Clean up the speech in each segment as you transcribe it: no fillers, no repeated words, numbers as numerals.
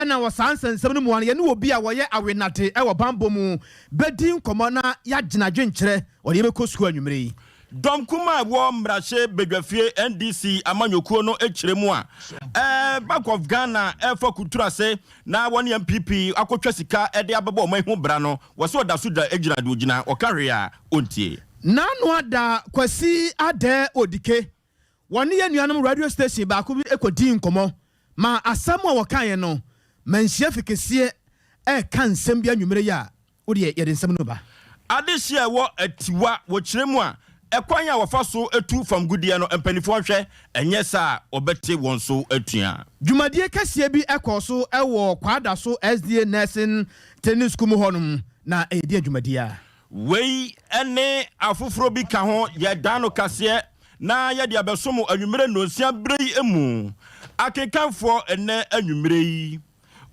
Ɛna wɔ saa nsɛnsɛm no mu a, yɛne obi a wɔyɛ awenade wɔ bammɔ mu bɛdi nkɔmmɔ na yɛagyina adwenkyerɛ wɔde yɛbɛkɔ sukuu anwummere yi. Dɔm kumaa a ɛwɔ mmarahyɛ badwafie NDC amanyɔkuo no kyerɛ mu a, Bank of Ghana refa kuturu ase na wɔne NPP akɔtwa sika de abɛbɔ ɔman ho bra no, wɔse ɔda so da gyina deɛ ɔgyina, ɔka hwee a ɔntie. N'ano ada Kwasi Adeh Odike. Wɔne yɛn nuanom radio station baako bi kɔdii nkɔmmɔ ma asɛm a wɔkaeɛ no, manhyia fi kɛseɛ reka nsɛm bi anwummerɛ yi a, wo deɛ yɛde nsɛm no ba. Adehye a ɛwɔ Atiwa wɔ kyerɛ mu a, ɛkwan a wɔfa so tu famgudeɛ no, mpanimfoɔ nhwɛ, ɛnyɛ saa a wɔbɛte wɔn so atua. Dwumadie kɛseɛ bi kɔɔ so wɔ Kwadaso SDA Nursing Training School mu hɔnom, na ɛyɛ deɛn dwumadie a? Wei ne afoforɔ bi ka ho, yɛdan no kaseɛ na yɛde abɛso mo anwummerɛ nnɔnsia berɛ yi mu. Akenkanfoɔ ɛnnɛ anwummerɛ yi,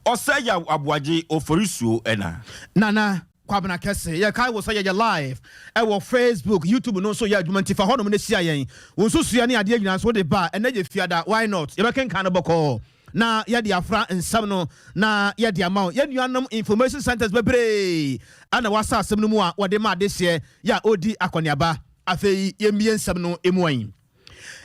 Ɔsɛ Yaw Aboagye Oforisuo na. Nana Kwabena Kɛse, yɛkae wo sɛ yɛyɛ live ɛwɔ Facebook, YouTube no nso yɛ adwuma nti fa hɔnom na hyia yɛn. Wo nsusuiɛ ne adeɛ nyinaa nso wode ba a, ɛnnɛ yɛ Fiada, why not? Yɛbɛkenkan no bɔkɔɔ na yɛde afra nsɛm no na yɛde ama wo. Yɛn nuanom information centers bebree na wɔasa asɛm no mu a wɔde ma adehyeɛ yɛ a ɔredi akɔneaba. Afei yɛmmie nsɛm no mu ɛ.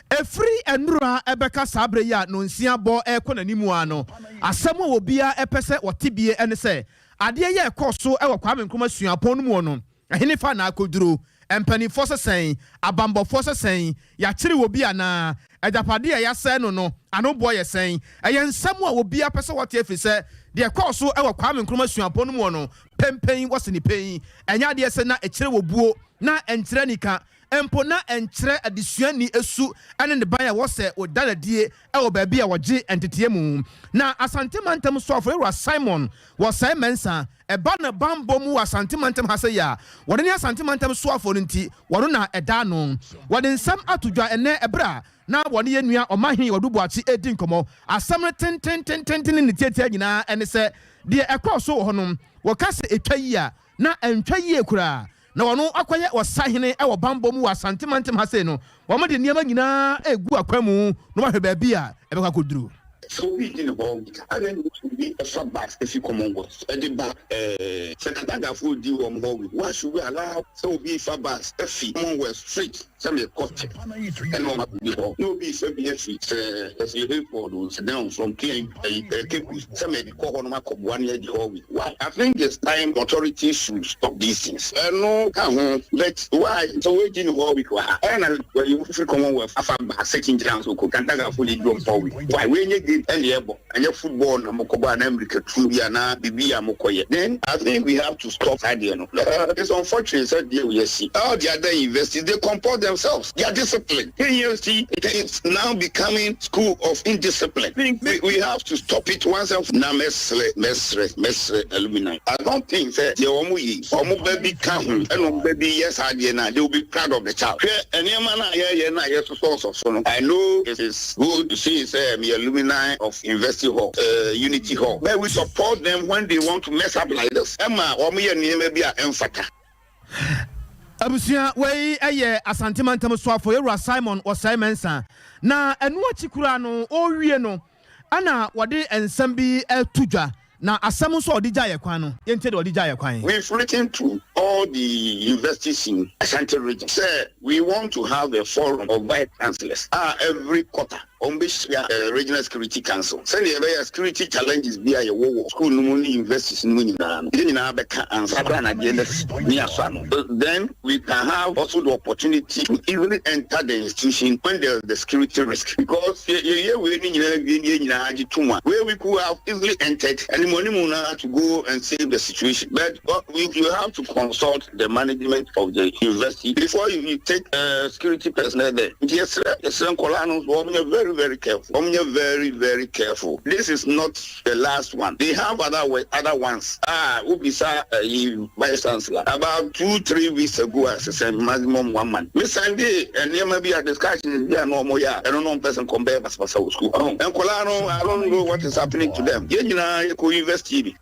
Ɛfiri nnora ɛbɛka saa berɛ yi a nonsia bɔ rekɔ n'anim ara no, asɛm a obiara pɛ sɛ ɔte bie ne sɛ, adeɛ yi a ɛkɔɔ so wɔ Kwame Nkrumah Suapɔn no mu no, ɛhenefa na akɔduru? Mpanimfoɔ sɛ sɛn? Abanbɔfoɔ sɛ sɛn? Yɛakyere obi anaa? Agyapadeɛ a yɛasɛe no no, ano boɔ yɛ sɛn? Ɛyɛ nsɛm a obiara pɛ sɛ ɔte ɛfiri sɛ deɛ ɛkɔɔ so wɔ Kwame Nkrumah Suapɔn no mu no, pɛnpɛn wɔ sene pɛn. Ɛnyɛ adeɛ sɛ na ɛkyerɛ wɔ buo, na ɛnkyerɛ anika, mpo na ɛnkyerɛ adesuani su ne ne ban a ɛwɔ sɛ wɔda no adie wɔ baabi a wɔgye nteteɛ mu. Na Asante Mantam Soafoɔ Yɛwura Simon Wɔsɛe Mensah ɛba no banbɔ mu wɔ Asante Mantam ha sɛyi a, wɔde ne Asante Mantam Soafoɔ no nti wɔno na ɛda ano. Wɔde nsɛm ato dwa ɛnnɛ ɛberɛ a na wɔne yɛn nua Ɔmanhene Ɔdo Boakye redi nkɔmmɔ. Asɛm no tententententen ne ne tiatia nyinaa ne sɛ deɛ ɛkɔɔ so wɔ hɔ no wɔka sɛ ɛtwa yie a na ɛntwa yie koraa. Na wɔn akɔyɛ ɔsahene wɔ banbɔ mu wɔ Asante mantam ha sei no, wɔn de nneɛma nyinaa regu akwan mu na wɔahwɛ baabi a ɛbɛkɔ akɔduru. Sɛ obi redi ne hɔ week a, adɛn na wotumi fa bus fi Commonwealth de ba eh? Sɛ Katangafo redi wɔn hɔ week, why should we allow sɛ obi refa bus afi Commonwealth straight sɛ merekɔ Tech ɛna wɔn akɔdi hɔ, na obi refa bi afi sɛ ɛfiri Hayford o, sɛ dɛn o, from KN ɛyi eh, Cape Coast sɛ mede kɔ hɔ nom akɔboa no adi hɔ week, why? I think it's time authorities should stop these things. Ɛno ka ho but why sɛ woedi ne hɔ week wɔ ha ɛna wɔyi wo firi Commonwealth afa ba sɛ kyinkyina nso kɔ Kantagafo de di wɔn hɔ week why? Wei nyɛ game ɛna yɛbɔ ɛnyɛ football na mokɔbɔ anaa mmirikatuo bi anaa biribi a mokɔyɛ then I think we have to stop saa deɛ no it's unfortunate sɛ deɛ wei asi all the other universities they comport themselves they are disciplined KNUST is now becoming school of indiscipline think we have to stop it once and for na mɛsrɛ mɛsrɛ mɛsrɛ alumni I don't think sɛ deɛ wɔn yɛ yi wɔn ba bi ka ho ɛna wɔn ba bi yɛ saa adeɛ no a they will be proud of the child hwɛ nneɛma no a yɛyɛ no a yɛsosɔsɔ so no I know it is good to say sɛ meyɛ alumni of University Hall uh, Unity Hall but we support them when they want to mess up like this ɛma wɔn yɛ nneɛma bi a ɛmfata. Abusua, wei yɛ Asante Mantam Soafo Yɛwura Simon Osei Mensah. Na ɛno akyi koraa no, ɔrewie no, ɛna wɔde nsɛm bi to dwa. Na asɛm nso a ɔde gyaeɛ kwan no, yɛntie deɛ ɔde gyaeɛ kwan. We've written to all the universities in Ashanti region sɛ we want to have a forum of vice chancellors a every quarter wɔbɛhyia Regional Security Council sɛdeɛ ɛbɛyɛ a security challenges bi a yɛwɔ wɔ school no mu ne universities no mu nyinaa no, yɛn nyinaa bɛka ansa koraa na adeɛ no asi ne yɛasɔ ano. Then we can have also the opportunity to easily enter the institution when there is the security risk because sɛ yɛyɛ wei no nyinaa wie ne yɛn nyinaa gye tom a, wei we could have easily entered animuanimu no ara to go and save the situation but we you have to consult the management of the university before you you take security personnel there. Nti yɛsrɛ yɛsrɛ nkɔlaa no nso wɔn nyɛ very very careful wɔn nyɛ very very careful this is not the last one they have other way other ones a wobisa ɛyi vice chancellor about 2-3 weeks ago a sɛ maximum one month me send nneɛma bi a discussions bi a na wɔn yɛ a ɛno no mpɛ sɛ nkɔm bɛyɛ basabasa wɔ school ɔho nkɔlaa no, I don't know what is happening to them. Yɛn nyinaa yɛkɔ university bi.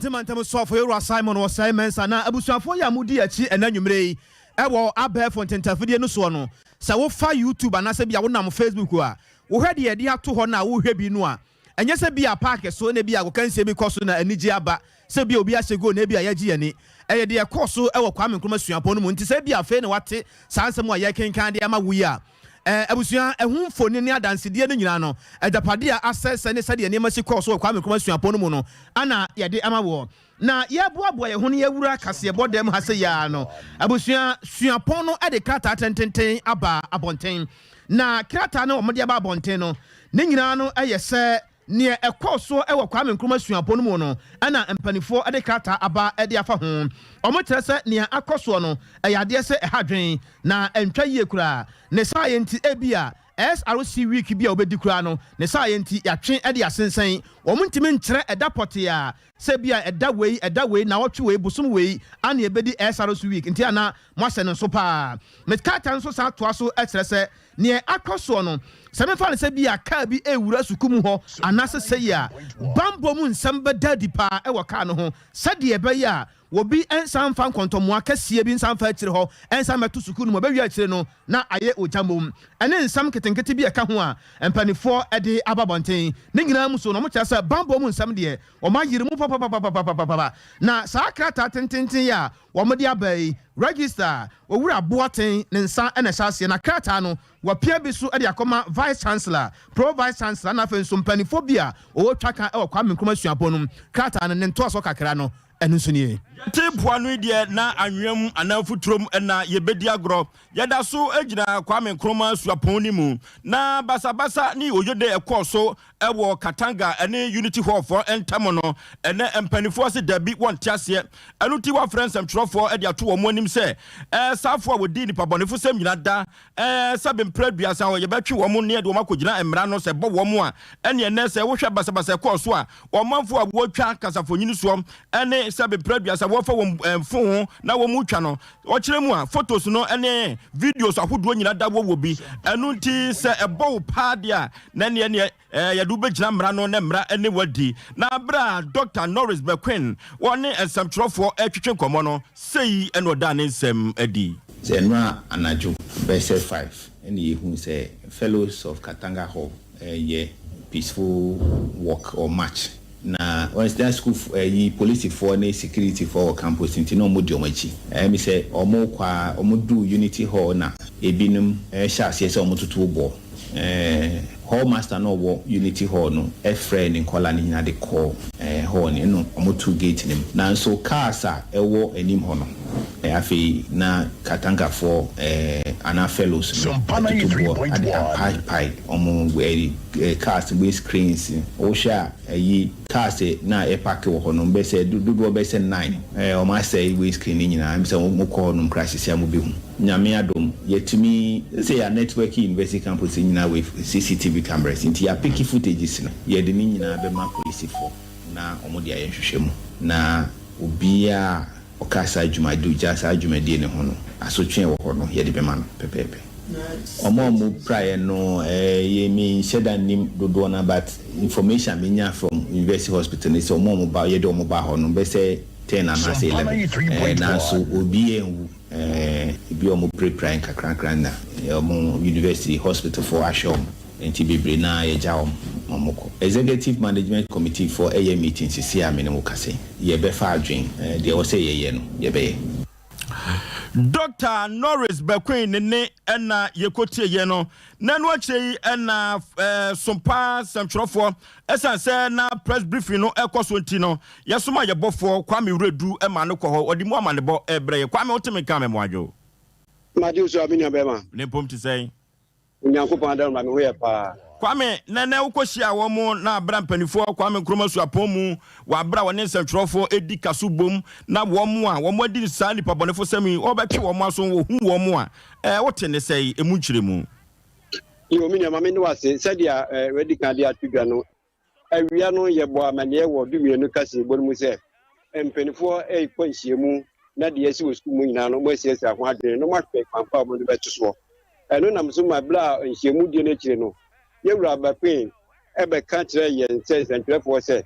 Mantam soafo Yɛwura Simon Osei Mensah na abusuafoɔ yi a modi akyi ɛna nwummerɛ yi ɛwɔ abɛɛfo ntentafidie no soɔ no, sɛ wofa YouTube anaasɛ bi a wonam Facebook a wohwɛ deɛ yɛde ato hɔ no a wohwɛ bi no a. Ɛnyɛ sɛ bi a paake so na bi a agokansie bi kɔ so na anigye aba, sɛ bi a obi ahyɛ goal na ebi a yɛagye yɛn ani. Ɛyɛ deɛ ɛkɔɔ so wɔ Kwame Nkrumah Suapɔn no mu. Nti sɛ ebia afei na woate saa nsɛm a yɛrekenkan de ama wo yi a, abusua, ɛho mfoni ne adansedie no nyinaa no, agyapadeɛ a asɛesɛe ne sɛdeɛ nneɛma si kɔɔ so wɔ Kwame Nkrumah Suapɔn no mu no ana yɛde ama woɔ. Na yɛreboaboa yɛn ho na yɛawura kaseɛbɔ dan mu ha sei ara no, abusua, suapɔn no de krataa tententen aba abɔnten. Na krataa no a wɔde aba abɔnten no, ne nyinaa no yɛ sɛ Neɛ ɛkɔɔ soɔ wɔ Kwame Nkrumah Suapɔn no mu no na mpaninfoɔ de krataa aba de afa ho. Wɔkyerɛ sɛ nea akɔ soɔ no ɛyɛ adeɛ sɛ ɛha adwene na ɛntwa yie koraa. Ne saayɛ nti ebia SRC week bi a wɔbɛdi koraa no ne saayɛ nti yɛatwe de asensɛn. Wɔntumi nkyerɛ ɛda pɔtee a sɛ ebia ɛda wei, ɛda wei, naawɔtwe wei, bosom wei ana yɛbɛdi SRC week nti a na moahyɛ no nso paa. Me krataa no nso san toa so kyerɛ sɛ Neɛ akɔ soɔ no, sɛ memfa no sɛ bi a kaa bi rewura sukuu mu hɔ anaasɛ sɛi a, banbɔ mu nsɛm bɛda adi paa wɔ kaa no ho sɛdeɛ ɛbɛyɛ a obi nsan mfa nkɔntɔmmoa kɛseɛ bi nsan mfa akyire hɔ nsan mmɛto sukuu no mu. Ɛbɛwie akyire no na ayɛ ogya mmom. Ɛne nsɛm nketenkete bi a ɛka ho a mpaninfoɔ de aba abɔnten. Ne nyinaa mu so no, wɔkyerɛ sɛ banbɔ mu nsɛm deɛ, wɔayere mu papapapapapapa. Na saa krataa tententen yi a Wɔde aba yi, register, Owura Boateng ne nsa na ɛhyɛ aseɛ, na krataa no, wɔapia bi so de akɔma Vice Chancellor, Pro Vice Chancellor na afei nso mpaninfoɔ bi a wɔwɔ twaka wɔ Kwame Nkrumah Suapɔn no mu. Krataa no, ne ntoasoɔ kakra no, ɛno nso nie. Yɛte mpoano yi deɛ na anwea mu anaa mfuturo mu na yɛbɛdi agorɔ. Yɛda so gyina Kwame Nkrumah Suapɔn no mu. Na basabasa ne oyode ɛkɔɔ so wɔ Katanga ne Unity Hall foɔ ntam no, ɛnɛ mpaninfoɔ se dabi wɔnte aseɛ. Ɛno nti wɔafrɛ nsɛmtwerɛfoɔ de ato wɔn anim sɛ saafoɔ a wɔdi nnipa bɔnefosɛm nyina da sɛbe mprɛ aduasa yɛbɛtwe wɔn ne yɛde wɔn akɔgyina mmara ano, sɛ ɛbɔ wɔn a ɛne ɛnɛ sɛ wohwɛ basabasa ɛkɔɔ so a ɔmanfoɔ a wɔtwa kasafonyini soɔ ne sɛbe mprɛ aduasa wɔfa wɔn fon ho na wɔn twa no ɔkyerɛ mu a photos no ne videos ahodoɔ nyina da wɔwɔ bi. Ɛno nti sɛ ɛbɔ wo paa deɛ a na ɛneɛ neɛ yɛde wo bɛgyina mmara no na mmara ne wo adi. Na berɛ a Dɔkta Norris Bequin ɔne nsɛmtwerɛfoɔ retwetwe nkɔmmɔ no, sei na ɔdaa ne nsɛm adi. Sɛ nnora anadwo bɛsɛ 5 na yɛhuu sɛ Fellows of Katanga Hall reyɛ peaceful walk or march. Na wɔn na sukuu ɛyi polisifoɔ ne security foɔ wɔ campus nti na wɔn di wɔn akyi. Ɛyɛ me sɛ wɔn rekɔ ara wɔn duu Unity Hall na ebinom hyɛ aseɛ sɛ wɔn toto boɔ. Hall master no a ɔwɔ Unity Hall no frɛɛ ne nkwadaa no nyinaa de kɔɔ hall no ɛna wɔtoo gate no mu. Nanso cars a ɛwɔ anim hɔ no, afei na Katangafoɔ anaa fellows no atutu boɔ ade apaepae wɔn cars windscreens. Wohwɛ a ayi cars no a ɛpake wɔ hɔ no bɛsɛ dodoɔ bɛsɛ nine. Wɔasɛe windscreen no nyinaa. Ɛm sɛ mokɔ hɔnom koraa seesei a mobɛhu. Nyame adom yɛtumi sɛ yɛ network university campus nyinaa with CCTV cameras nti yɛ apicki footages no yɛde ne nyinaa bɛma polisifo na ɔmo de ayɛ nhwehwɛmu na obiaa a ɔka saa dwumadi gya saa dwumadie no ho no asotwe a ɛwɔ hɔ no yɛde bɛma no pɛpɛɛpɛ. Ɔmo a ɔmo praeɛ no yɛ me nhyɛ da nnim dodoɔ no ara but information a me nya from university hospital ne sɛ ɔmo a ɔmo ba yɛde ɔmo baa hɔ no bɛsɛ ten anaasɛ 11 nanso obiaa anwu. Ebi a wɔpirapirae nkakrankra na wɔn university hospital foɔ ahwɛ wɔn nti bebree no ara yɛgya wɔn ma wɔkɔ. Executive Management Committee foɔ ɛyɛ meeting sesei a me ne wo kasa yi. Yɛbɛfa adwen, deɛ ɛwɔ sɛ yɛyɛ no yɛbɛyɛ. Dɔkta Norris Bequin ne nne na yɛkɔtieeɛ no, na ɛno akyire yi na Sompa nsɛmtwerɛfoɔ, ɛsiane sɛ na press briefing no rekɔ so nti no, Yɛsoma yɛ bɔfoɔ Kwame Wiredu ma no kɔ hɔ, ɔde mu amanebɔ rebrɛ yɛ. Kwame wote me nka a mɛmoadwo. Magye wo so a me nua bɛɛma. Ne mpom te sɛn? Onyankopɔn adaworoma me ho yɛ paa. Kwame, nɛ nɛ wokɔ hyiaa wɔn na abra mpanifoɔ Kwame Nkrumah suapɔn mu wɔ abra wɔne nsɛntwerɛfoɔ redi kaso bom na wɔn a wɔn adi saa nnipa bɔnefo sɛm yi wɔbɛtwe wɔn aso wɔhu wɔn a ɛɛ wote ne sɛn? Emu nkyerɛmu. Yoo me nua ma me ne wo ase sɛdeɛ ɛɛ wadi kan de ato dwa no Awia no, yɛbɔɔ amanneɛ wɔ Dumienu kaseɛbɔ no mu sɛ, mpanimfoɔ rekɔ nhyiamu na deɛ asi wɔ sukuu mu nyinaa no, wɔasiesie ho adwene na wɔahwɛ kwan pa a wɔde bɛto soɔ. Ɛno nam so ma berɛ a nhyiamu die no akyire no, yɛn wura Baquin bɛka kyerɛɛ yɛn sɛ nsɛntwerɛfoɔ sɛ,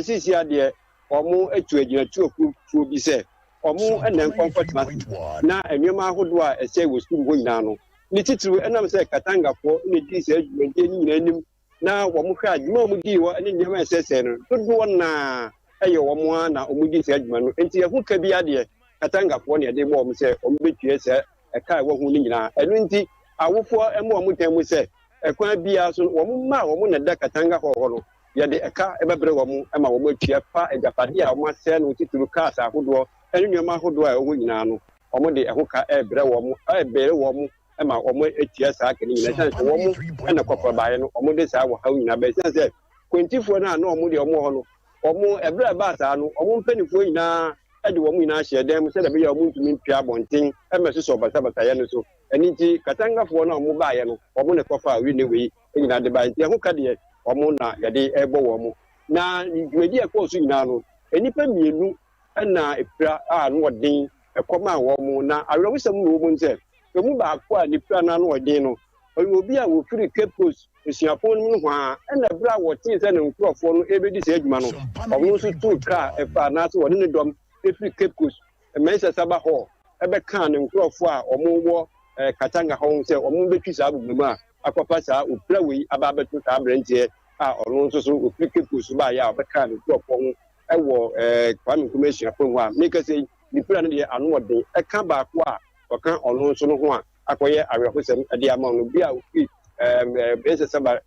seesei adeɛ wɔatu agyinatuo kuo bi sɛ wɔn na nkɔ nkɔtena ase na nneɛma ahodoɔ a ɛsɛe wɔ sukuu mu hɔ nyinaa no, ne titiriw ɛnam sɛ Katangafoɔ na ɛdii saa dwumadie no nyinaa anim. Na wɔhwɛ a, dwuma a wɔdii hɔ ne nneɛma a ɛsɛesɛe no, dodoɔ no ara yɛ wɔn ara na wɔdii saa dwuma no. Enti ɛho ka biara deɛ, Katangafoɔ na yɛde bɔ wɔn sɛ wɔbɛtua saa ɛka a ɛwɔ ho no nyinaa. Ɛno nti, awofoɔ mmɔ wɔn tan mu sɛ, ɛkwan biara so no, wɔn mma a wɔn na ɛda Katanga Hall hɔ no, yɛde ɛka bɛbrɛ wɔn ma wɔatua fa agyapadeɛ a wɔasɛe no, titiriw cars ahodoɔ ne nneɛma ahodoɔ a ɛwɔ hɔ nyinaa no, wɔde ɛho ka rebrɛ wɔn, rebere wɔn ma wɔatua saa ka no nyinaa. Ɛsiane sɛ wɔn na kɔfra baeɛ no, wɔde saa ɔhaw nyinaa baeɛ. Ɛsiane sɛ Kwantifoɔ no a na wɔn deɛ wɔwɔ hɔ no, wɔn, ɛberɛ a ɛbaa saa no, wɔn mpanimfoɔ nyinaa de wɔn nyinaa hyɛɛ dan mu sɛdeɛ ɛbɛyɛ a wɔntumi mpue abɔnten mmɛsosɔ basabasayɛ no so. Ɛno nti, Katangafoɔ no a wɔbaeɛ no, wɔn na ɛkɔfaa wei ne wei nyinaa de baeɛ. Nti ɛho ka deɛ, wɔn na yɛde rebɔ wɔn. Na dwumadie a ɛkɔɔ so nyinaa no, nnipa mmienu na ɛpira a ano ɔden kɔmaa wɔn. Na awerɛhosɛm na ɛwɔ mu ne sɛ, wɔn mu baako a ne pira no ano ɔden no, ɔyɛ obi a ɔfiri Cape Coast Asuapɔn no mu nohoa. Ɛnna berɛ a wɔtee sɛ ne nkurɔfoɔ no rebɛdi saa adwuma no, ɔno nso tuu kaa faa anaasɛ ɔne ne dɔm firi Cape Coast Mensah Sarbah Hall bɛkaa ne nkurɔfoɔ a wɔwɔ Katanga hɔ ho sɛ wɔbɛtwi saa bobɔ mu a akɔfa saa opira wei aba abɛto saa aberanteɛ a ɔno nso so ɔfiri Cape Coast baeɛ a ɔbɛkaa ne nkurɔfoɔ ho wɔ Kwame Nkrumah Asuapɔn hɔ a mekasa yi ne pira no deɛ ano ɔden ɛka baako a ɔka ɔno nso no ho a akɔyɛ awerɛhosɛm de ama no bi a ɔfiri Mensah Sarbah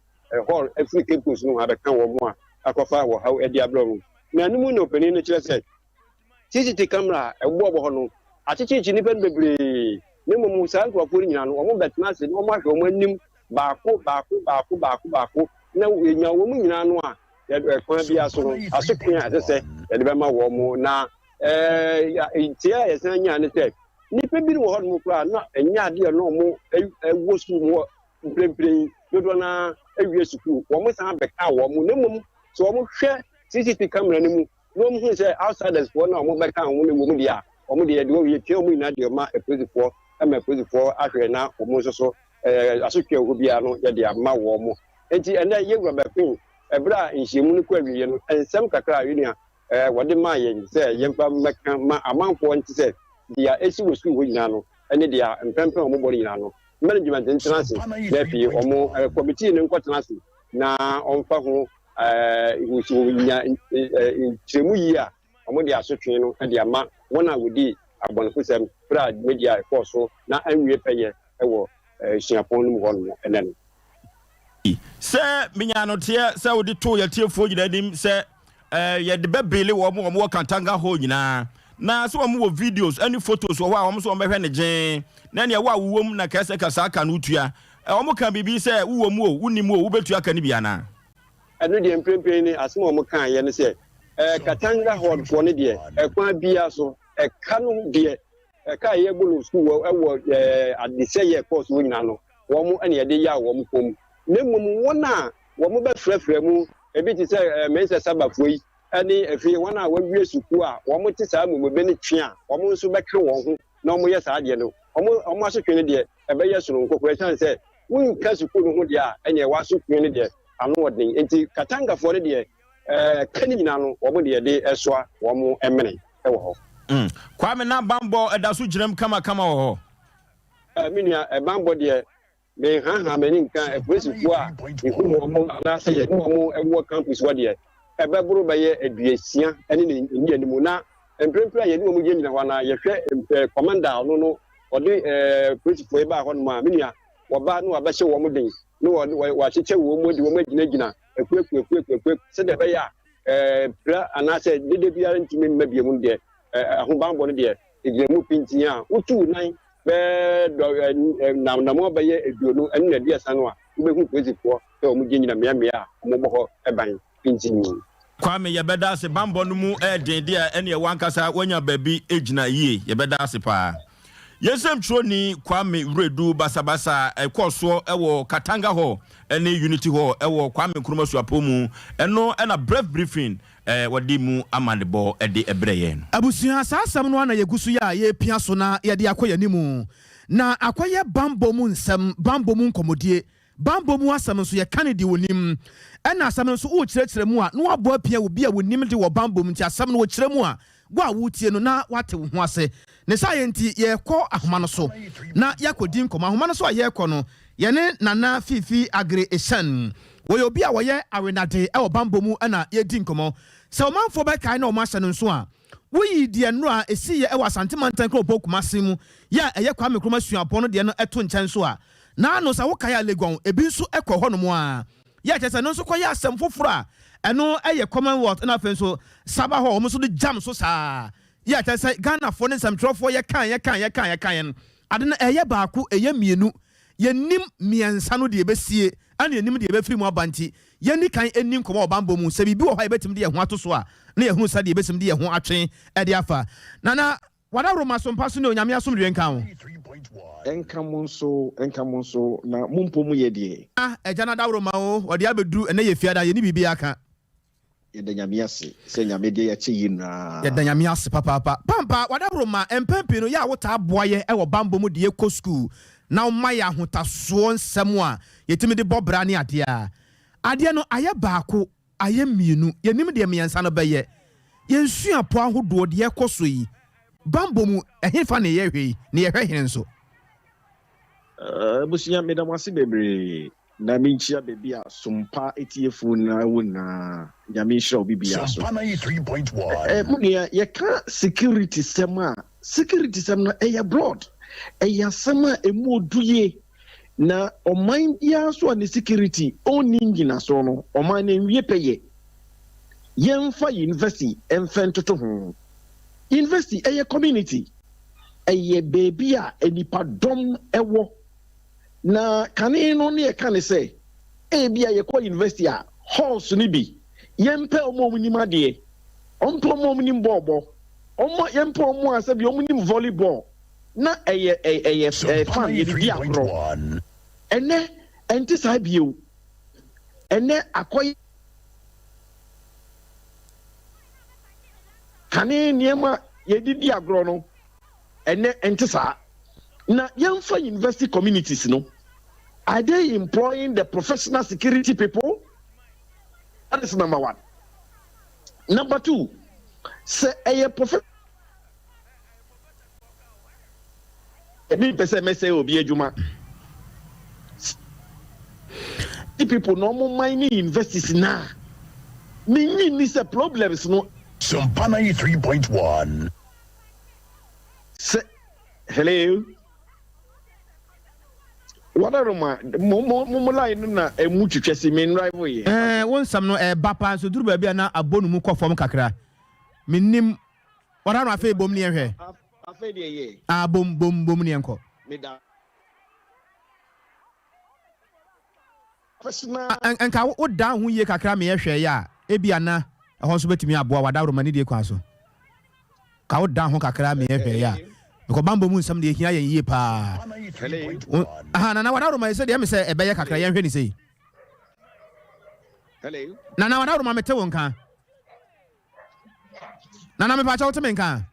Hall afiri Cape Coast no ho abɛka wɔn a akɔfa wɔhaw de abrɛ wɔn. Na ɛno mu na ɔpanin no kyerɛ sɛ CCTV camera a ɛbobɔbɔ hɔ no akyekyerekye nnipa no bebree, na mmom saa nkurɔfoɔ no nyinaa no, wɔbɛtena ase na wɔahwɛ wɔn anim baako baako baako baako baako, na yɛnya wɔn nyinaa no a, kwan biara so no, asotwe a ɛsɛ sɛ yɛde bɛma wɔn. Na nteɛ a yɛsan nyaa ne sɛ, nnipa bi wɔ hɔnom koraa na ɛnyɛ adeɛ na wɔn wɔ sukuu mu hɔ mprempren yi, dodoɔ no ara awie sukuu, wɔn san bɛka wɔn, na mmom sɛ wɔhwɛ CCTV camera no mu na wɔn hu sɛ outsiders foɔ na wɔn bɛka wɔn no wɔ mu deɛ a, wɔn deɛ yɛde wɔn yɛtua wɔn nyinaa deɛ ma apolisifoɔ ma apolisifoɔ ahwɛ na wɔn nso so ɛɛ asotwe a ɛwɔ hɔ biara no yɛde ama wɔn. Nti ɛnɛ yɛwura bɛpem ɛberɛ a nhyiamu no kɔ awieɛ no, nsɛm kakra a yɛnua ɛɛ wɔde maa yɛn sɛ yɛmfa mmɛka ma amanfoɔ nte sɛ deɛ ɛsi wɔ sukuu hɔ nyinaa no ɛne deɛ mpɛmpɛn a wɔbɔ no nyinaa no, management ntena ase na afei wɔn ɛɛ kɔmitii no nkɔtena ase na wɔmfa ho wɔnya nkyerɛmu yie a, wɔde asotwe no de ama wɔn a wɔdii abɔnefosɛm berɛ a dwumadie a ɛkɔɔ so na anwie pɛyɛ wɔ suapɔn no mu hɔ nom ɛnnɛ no. Sɛ menya anoteɛ sɛ wode too yɛn atiefoɔ nyinaa anim sɛ yɛde bɛbeele wɔn a wɔwɔ Katanga hɔ nyinaa, na sɛ wɔn wɔ videos ne photos wɔ hɔ a wɔn nso wɔbɛhwɛ no gyee, na ɛneɛ wo a wowɔ mu na kɛɛ sɛ ka saa ka no wotua. Wɔn ka biribi sɛ wowɔ mu o, wonni mu o, wobɛtua ka no bi anaa? Ɛno deɛ mprempren ne asɛm a wɔkaeɛ ne sɛ, Katanga Hall foɔ no deɛ, ɛkwan biara so, ɛka no deɛ, ɛka a yɛbɔ no sukuu wɔ wɔ adesɛeɛ a ɛkɔɔ so hɔ nyinaa no, wɔn na yɛde yaw wɔn kɔn mu. Na mmom wɔn a wɔbɛfrɛfrɛ mu, ebi te sɛ Mensah Sabafoɔ yi ne afei wɔn a wɔawie sukuu a wɔte saa mumube no twe a wɔn nso bɛka wɔn ho na wɔyɛ saa adeɛ no, wɔn wɔn asotwe no deɛ, ɛbɛyɛ soronko koraa ɛsiane sɛ wonka sukuu no ho deɛ a, ɛnneɛ w'asotwe no deɛ, ano wɔ den. Enti Katangafoɔ no deɛ, ɛɛ, ka no nyinaa no, wɔn deɛ de soa wɔn mene wɔ hɔ. Mm. Kwame, na banbɔ da so gyinam kamakama wɔ hɔ? Ɛɛ, me nua, banbɔ deɛ, menhaahaa m'ani nka apolisifoɔ a mehu wɔn anaasɛ yɛne wɔn wɔ campus hɔ deɛ, ɛbɛboro bɛyɛ aduasia ne ne nnianimu. Na mprempren a yɛne wɔn gyinagyina hɔ anaa yɛhwɛ commander a ɔno no ɔde polisifoɔ yi baa hɔnom a, me nua, wɔba na wɔabɛhyɛ wɔn den na wɔakyekyɛ wɔn mu de wɔn agyinagyina akuakuakuakuakuo sɛdeɛ ɛbɛyɛ a pira anaasɛ dede biara ntumi mma bio mu no deɛ, ahobammɔ no deɛ, ɛgyina mu pintinn a wotu wo nan bɛɛ dɔ nnamɔ bɛyɛ 20 ne 30 no a, wobɛhu polisifoɔ sɛ wɔgyinagyina mmeammea a wɔbɔ hɔ ban pintinn. Kwame yɛbɛda ase banbɔ no mu ɛɛden deɛ ɛneɛ wankasa wanya baabi gyina yie yɛbɛda ase paa. Yɛn nsɛmtwerɛni Kwame Wiredu basabasa a ɛkɔɔ soɔ wɔ Katanga Hall ne Unity Hall wɔ Kwame Nkrumah Suapɔn mu ɛno na Bref Briefing wɔde mu amanebɔ de brɛ yɛn no. Abusua, saa asɛm no ara na yɛgu so yɛ a yɛrepia so na yɛde akɔ yɛn anim. Na akɔyɛ banbɔ mu nsɛm, banbɔ mu nkɔmmɔdie. Banbɔ mu asɛm nso, yɛka no deɛ ɔnim. Ɛna asɛm no nso, worekyerɛkyerɛ mu a, na woabɔ apia obi a ɔnim de wɔ banbɔ mu. Nti asɛm no, wɔkyerɛ mu a, wo a woretie no, na woate wo ho ase. Ne saa yɛ nti, yɛrekɔ ahoma no so na yɛakɔdi nkɔmmɔ. Ahoma no so a yɛrekɔ no, Yɛne Nana Fiifi Aggrey Esian, wɔyɛ obi a wɔyɛ awenade wɔ bammɔ mu na yɛredi nkɔmmɔ. Sɛ ɔmanfoɔ bɛkae na wɔahyɛ no nso a, woyii deɛ nnora a ɛsiiɛ wɔ Asante Mantam Kuropɔn Kumase mu yɛ a ɛyɛ Kwame Nkrumah Suapɔn no deɛ no to nkyɛn nso a, naano sɛ wokae a Legon ebi nso kɔ hɔnom ara yɛ a kyerɛ sɛ ɛno nso kɔyɛ asɛm foforɔ a ɛno yɛ Commonwealth na afei nso Saba hɔ wɔn nso de gyam so saa yɛ a kyerɛ sɛ Ghanafoɔ ne nsɛmtwerɛfoɔ yɛkae yɛkae yɛkae yɛkaeɛ no ade no ɛyɛ baako ɛyɛ mmienu Yɛnnim mmiɛnsa no deɛ ɛbɛsie ɛna yɛnnim deɛ ɛbɛfiri mu aba nti, yɛnni kan nni nkɔmmɔ wɔ banbɔ mu. Sɛ biribi wɔ hɔ a yɛbɛtumi de yɛn ho ato so a, na yɛahunu sɛdeɛ yɛbɛtumi de yɛn ho atwe de afa. Nana, w'adaworoma so mpa so ne Onyame asomdwoeɛ nka wo. Ɛnka mo nso, ɛnka mo nso, na mo mpo mo yɛ deɛ. Agya no adaworoma o, ɔde abɛduru, ɛnnɛ yɛ fiada, yɛnni biribiara ka. Yɛda Nyame ase sɛ Nyame de akyɛ yɛn nyinaa. Yɛda Nyame ase papaapa. Pampa, w'adaworoma, mpɛn pii no yɛ a wotaa boa yɛ wɔ banbɔ mu de yɛ kɔ sukuu na woma yɛ ahotasoɔ nsɛm a yɛtumi de bɔ bra ne adeɛ a. Adeɛ no ayɛ baako, ayɛ mmienu, yɛnnim deɛ mmiɛnsa no bɛyɛ. Yɛn suapɔ ahodoɔ, deɛ ɛkɔ so yi, banbɔ mu, ɛhefa na yɛhwɛ yi, na yɛhwɛ hene nso? Abusua, meda mo ase bebree. Na menkyia baabi a Sompa atiefoɔ nyinaa wɔ nyinaa. Nyame nhyira obi biara so. Eh, mo nua, yɛka security sɛm a, security sɛm no ɛyɛ broad. Ɛyɛ asɛm a ɛmu odu yie. Na ɔman biara so a ne security ɔnni ngyinasoɔ no, ɔman no nwie pɛyɛ. Yɛmfa university mfɛ ntoto ho. University ɛyɛ community. Ɛyɛ baabi a nnipadɔm ɛwɔ. Na kane no ne yɛka ne sɛ ebia yɛkɔ university a halls no bi yɛmpɛ wɔn a wɔnim adeɛ, wɔmpɛ wɔn a wɔnim bɔɔlbɔ, wɔn yɛmpɛ wɔn a sɛbi wɔnim volleyball na ɛyɛ ɛyɛ ɛyɛ fun yɛde di agorɔ. Ɛnɛ ɛnte saa bio. Ɛnɛ akɔyɛ kane nneɛma yɛde di agorɔ no ɛnɛ ɛnte saa. Na yɛmfa university communities no, are they employing the professional security people? That is number one. Number two, sɛ ɛyɛ professional ebi mpɛ sɛ mɛsɛe obi adwuma people na ɔmo man ne universities na menyi ni sɛ problems no. Sompa 93.1. Sɛ hello wadaroma mo mo mo line no na emu twitwa si me nrive yɛ. Ɛɛ wo nsɛm no ɛɛba paa nso duru baabi a na abɔ no mu kɔ fam kakra mennim wadaroma afei bom ne yɛnhwɛ. Afei deɛ yɛ. Ah bom bom bom ne yɛnkɔ. Meda. Nka wodaa wo ho yie kakra ma yɛhwɛeɛ a, ebia na ɛhɔ nso bɛtumi aboa wo adaworoma nidie kwan so. Ka wodaa ho kakra ma yɛhwɛeɛ a, because bammɔ mu nsɛm deɛ ɛhia yɛn yie paa. Aha, Nana wadaworoma yi sɛ deɛ ɛme sɛ ɛbɛyɛ kakra, yɛnhwɛ ne sei. Nana wadaworoma mete wo nka. Nana mepakyɛ wote me nka?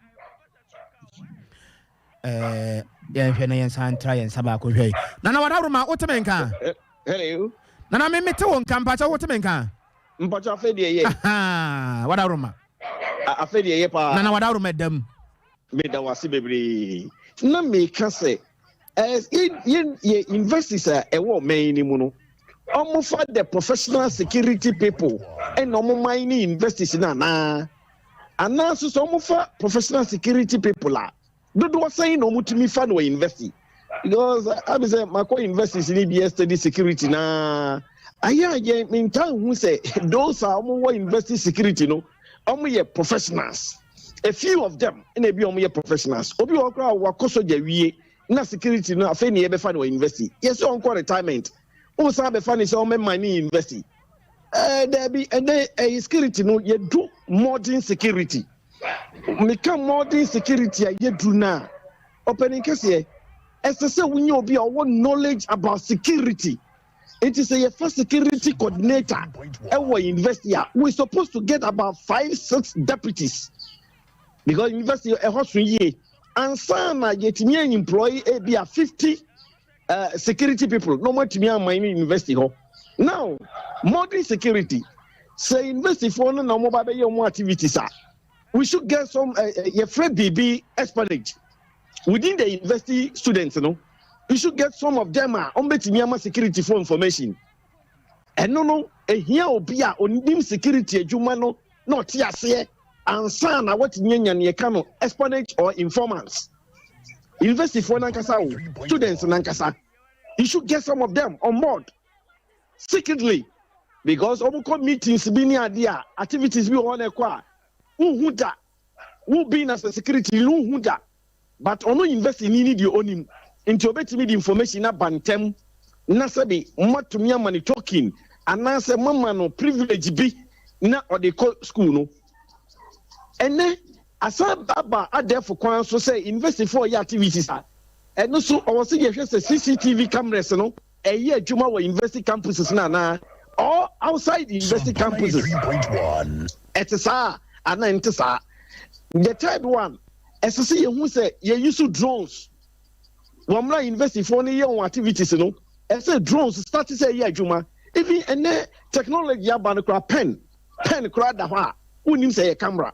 Ɛɛ yɛnhwɛ na yɛnsa ntra yɛn nsa baako hwɛ yi. Nana Wadaworoma wote me nka? Hello. Nana me mete wo nka mpakyɛ wote me nka? Mpakyɛ afei deɛ yɛ. Wadaworoma. Afei deɛ yɛ paa. Nana Wadaworoma ɛdam. Meda wo ase bebree. Na meka sɛ yɛ yɛ universities a ɛwɔ ɔman yi mu no wɔfa the professional security people ɛna wɔn man ne universities no anaa anaa nso sɛ wɔfa professional security people a dodoɔ sɛn na wɔtumi fa no wɔ university because abi sɛ makɔ universities ni bi study security na ayɛ a yɛ mentaa hu sɛ those a wɔwɔ university security no wɔyɛ professionals a few of them na ebi wɔn yɛ professionals obi wɔ hɔ koraa wakɔ sogya wie na security no afei ne yɛbɛfa no wɔ university yɛsɛ ɔnkɔ retirement wosan bɛfa ne sɛ ɔmɛma ne university ɛɛ daabi ɛnɛ ɛyɛ security no yɛdu modern security meka modern security a yɛduru no a ɔpanin kɛseɛ ɛsɛ sɛ wonya obi a ɔwɔ knowledge about security nti sɛ yɛfa security coordinator ɛwɔ university a we supposed to get about 5, 6 deputies because university ɛhɔ so yie ansa na yɛtumi employ ebi a 50 security people na wɔn atumi aman ne university hɔ. Now modern security, sɛ university foɔ no na wɔn ba bɛyɛ wɔn activities a, we should get some yɛfrɛ biribi espionage within the university students no. You should get some of them a wɔbɛtumi ama security for information. Ɛno no, ehia obi a onim security adwuma no na ɔte aseɛ ansa na watumi anya neɛ ka no espionage or informants. University foɔ nankasa o, students nankasa, you should get some of them on board secretly, because wɔn kɔ meetings bi ne adeɛ a, activities bi wɔ hɔ na ɛkɔ a wohu da, wo being as a security wohu da, but ɔno university ni ni deɛ onim, nti obetumi de information aba ntɛm na sɛbi mmatumi ama ne token anaasɛ mama no privilege bi na ɔde kɔ school no. Ɛnɛ asan aba adɛɛfo kwan so sɛ university foɔ yɛ activities a, ɛno so ɔwɔ sɛ yɛhwɛ sɛ CCTV cameras no ɛyɛ adwuma wɔ university campuses no anaa or outside university campuses. Ɛte saa anaa nte saa? The third one, ɛsɛ sɛ yɛhu sɛ yɛyi so drones wɔn mmerɛ university foɔ no yɛ wɔn activities no. Ɛsɛ drones start sɛ ɛyɛ adwuma. Even ɛnɛ technology aba no koraa, pen koraa da hɔ a wonim sɛ ɛyɛ camera,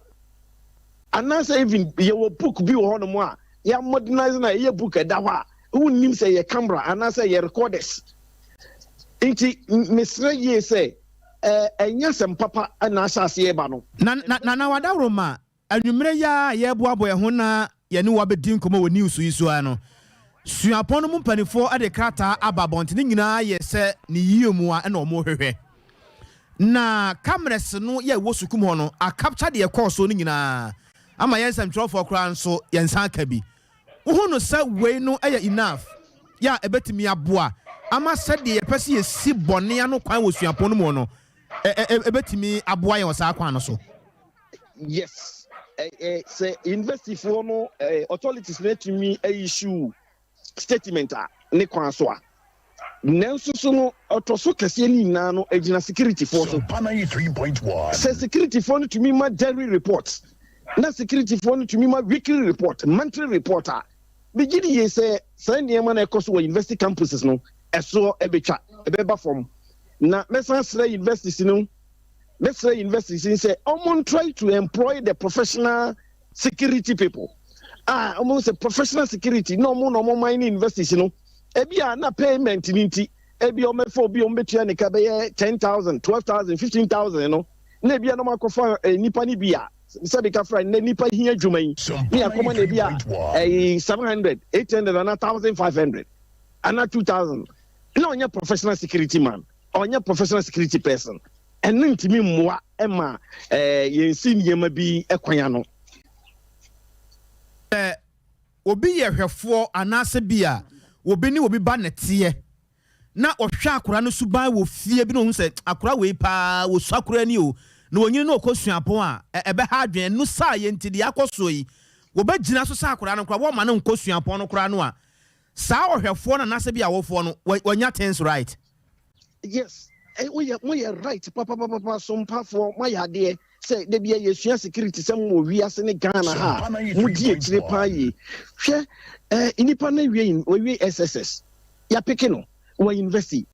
anaasɛ even yɛwɔ book bi wɔ hɔnom a yɛ modernize na ɛyɛ book ɛda hɔ a wonim sɛ ɛyɛ camera anaasɛ ɛyɛ recorders. Nti mesrɛ yie sɛ ɛnyɛ sɛm papa ɛna ahyɛ aseɛ ba no. Na wadaworo ma anwummerɛ yi a yɛboaboa yɛn ho na yɛne wo abɛdi nkɔmmɔ wɔ news yi so a no, suapɔn no mu mpanimfoɔ de krataa aba abɔntene nyinaa yɛ sɛ ne yie mu a ɛna ɔmo hwehwɛ na cameras no yɛ ɛwɔ sukuu mu hɔ no acapture deɛ ɛkɔɔ so no nyinaa ama yɛn nsɛmtwerɛfoɔ koraa nso yɛn nsa aka bi. Wohu no sɛ wei no yɛ enough yɛ a ɛbɛtumi aboa ama sɛdeɛ yɛpɛ sɛ yɛsi bɔne ano kwan wɔ suapɔn no mu no, ɛbɛtumi aboa yɛn wɔ saa kwan no so? Yes, sɛ university foɔ no authorities no atumi issue statement a ne kwan so a, nanso so no ɔtɔ so kɛseɛ no nyinaa no gyina security foɔ so. Sɛ security foɔ no tumi ma daily report na security foɔ no tumi ma weekly report, monthly report a, megye di yie sɛ saa nneɛma no ɛkɔ so wɔ university campuses no ɛsoɔ ɛbɛtwa, ɛbɛba fam. Na mɛsan srɛ universities no, mɛsrɛ universities no sɛ ɔmo try to employ the professional security people a ɔmo sɛ professional security na ɔmo man ne universities no. Ebi a na payment ni nti ebi a ɔmɛfa obi a ɔmo bɛtua ne ka bɛyɛ 10,000, 12,000, 15,000 no, na ebi a na ɔmo akɔfa nipa ni bi a sɛbi kafra ne nipa hia adwuma yi ne akɔma na ebi a ɛyi 700, 800 ana 1,500 ana 2,000, na ɔnyɛ professional security man, ɔnyɛ professional security person. Ɛno ntumi mmoa ɛma yɛnsi nneɛma bi ɛkwan ano. Obi yɛ hwɛfoɔ anaasɛ bi a obi ne obi ba nɛteɛ na ɔhwɛ akora no suban wɔ fie bi na ohun sɛ akora wei paa wɔsu akora ni o, na wɔnyini na ɔkɔ suapɔn a ɛbɛha adwene no saa yɛ. Nti deɛ akɔ soɔ yi, wɔbɛgyina so sɛ akora no koraa wɔma no nkɔ suapɔn no koraa no a, saa ɔhwɛfoɔ no anaasɛ bi awofoɔ no wɔnya things right? Yes, woyɛ moyɛ right papapapa. Sompafoɔ moayɛ adeɛ sɛ da bia yɛsua security sɛ mowɔ wiase ne Ghana ha a modi akyire paa yie. Hwɛ, nnipa no awie, wawie SSS, yɛapeke no wɔ university.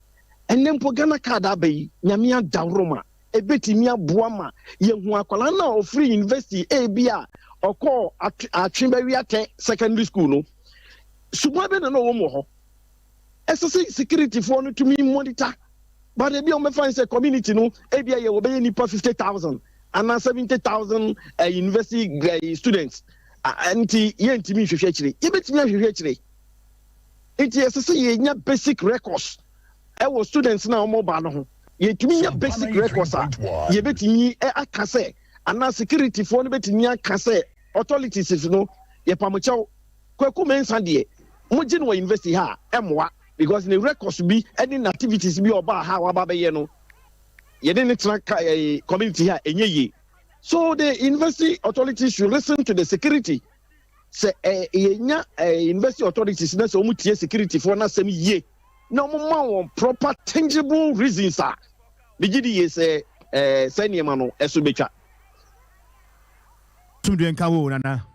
Ɛnɛ mpo Ghana Card aba yi, Nyame adaworo ma ɛbɛtumi aboa ma yɛhu akwadaa no a ɔfiri university, ebi a ɔkɔɔ Atwe bɛwi atɛ secondary school no, suban bɛ na na ɔwɔ mu wɔ hɔ. Ɛsɛ sɛ security foɔ no tumi monitor, but ebi a wɔbɛfa n sɛ community no ebi a yɛ wɔbɛyɛ nipa 50,000 anaa 70,000 university students, nti yɛntumi nhwehwɛ akyire, yɛbɛtumi ahwehwɛ akyire. Nti ɛsɛ sɛ yɛnya basic records ɛwɔ students na wɔn ba no ho. Yɛtumi nya basic records a, yɛbɛtumi aka sɛ anaa security foɔ no bɛtumi aka sɛ authorities no, yɛpamokyɛw, Kwaku Mɛnsa deɛ mogye no wɔ university ha a, ɛmmoa because ne records bi ɛne ne activities bi a ɔbaa ha a waba bɛyɛ no, yɛde ne tena ka community ha, ɛnyɛ yie. So the university authorities should listen to the security. Sɛ yɛnya university authorities na sɛ wɔn tie security foɔ n'asɛm yie na wɔn ma wɔn proper tangible reasons a, megye di yie sɛ sɛ nneɛma no ɛso betwa. Tumdue nka wo, Nana.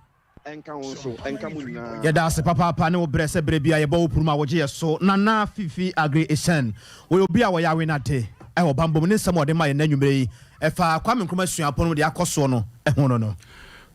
Ɛnka wo nso, ɛnka mo nyinaa. Yɛda ase papaapa ne wo berɛ sɛ berɛ bi a yɛbɔ wo puru ma wogye yɛ so. Nana Fifi Agre Ɛhyɛn, wɔyɛ obi a wɔyɛ awe nade ɛwɔ bambom ne nsɛm a ɔde ma yɛn n'anwummerɛ yi ɛfa Kwame Nkrumah Suapɔn no deɛ akɔ soɔ no ɛho no.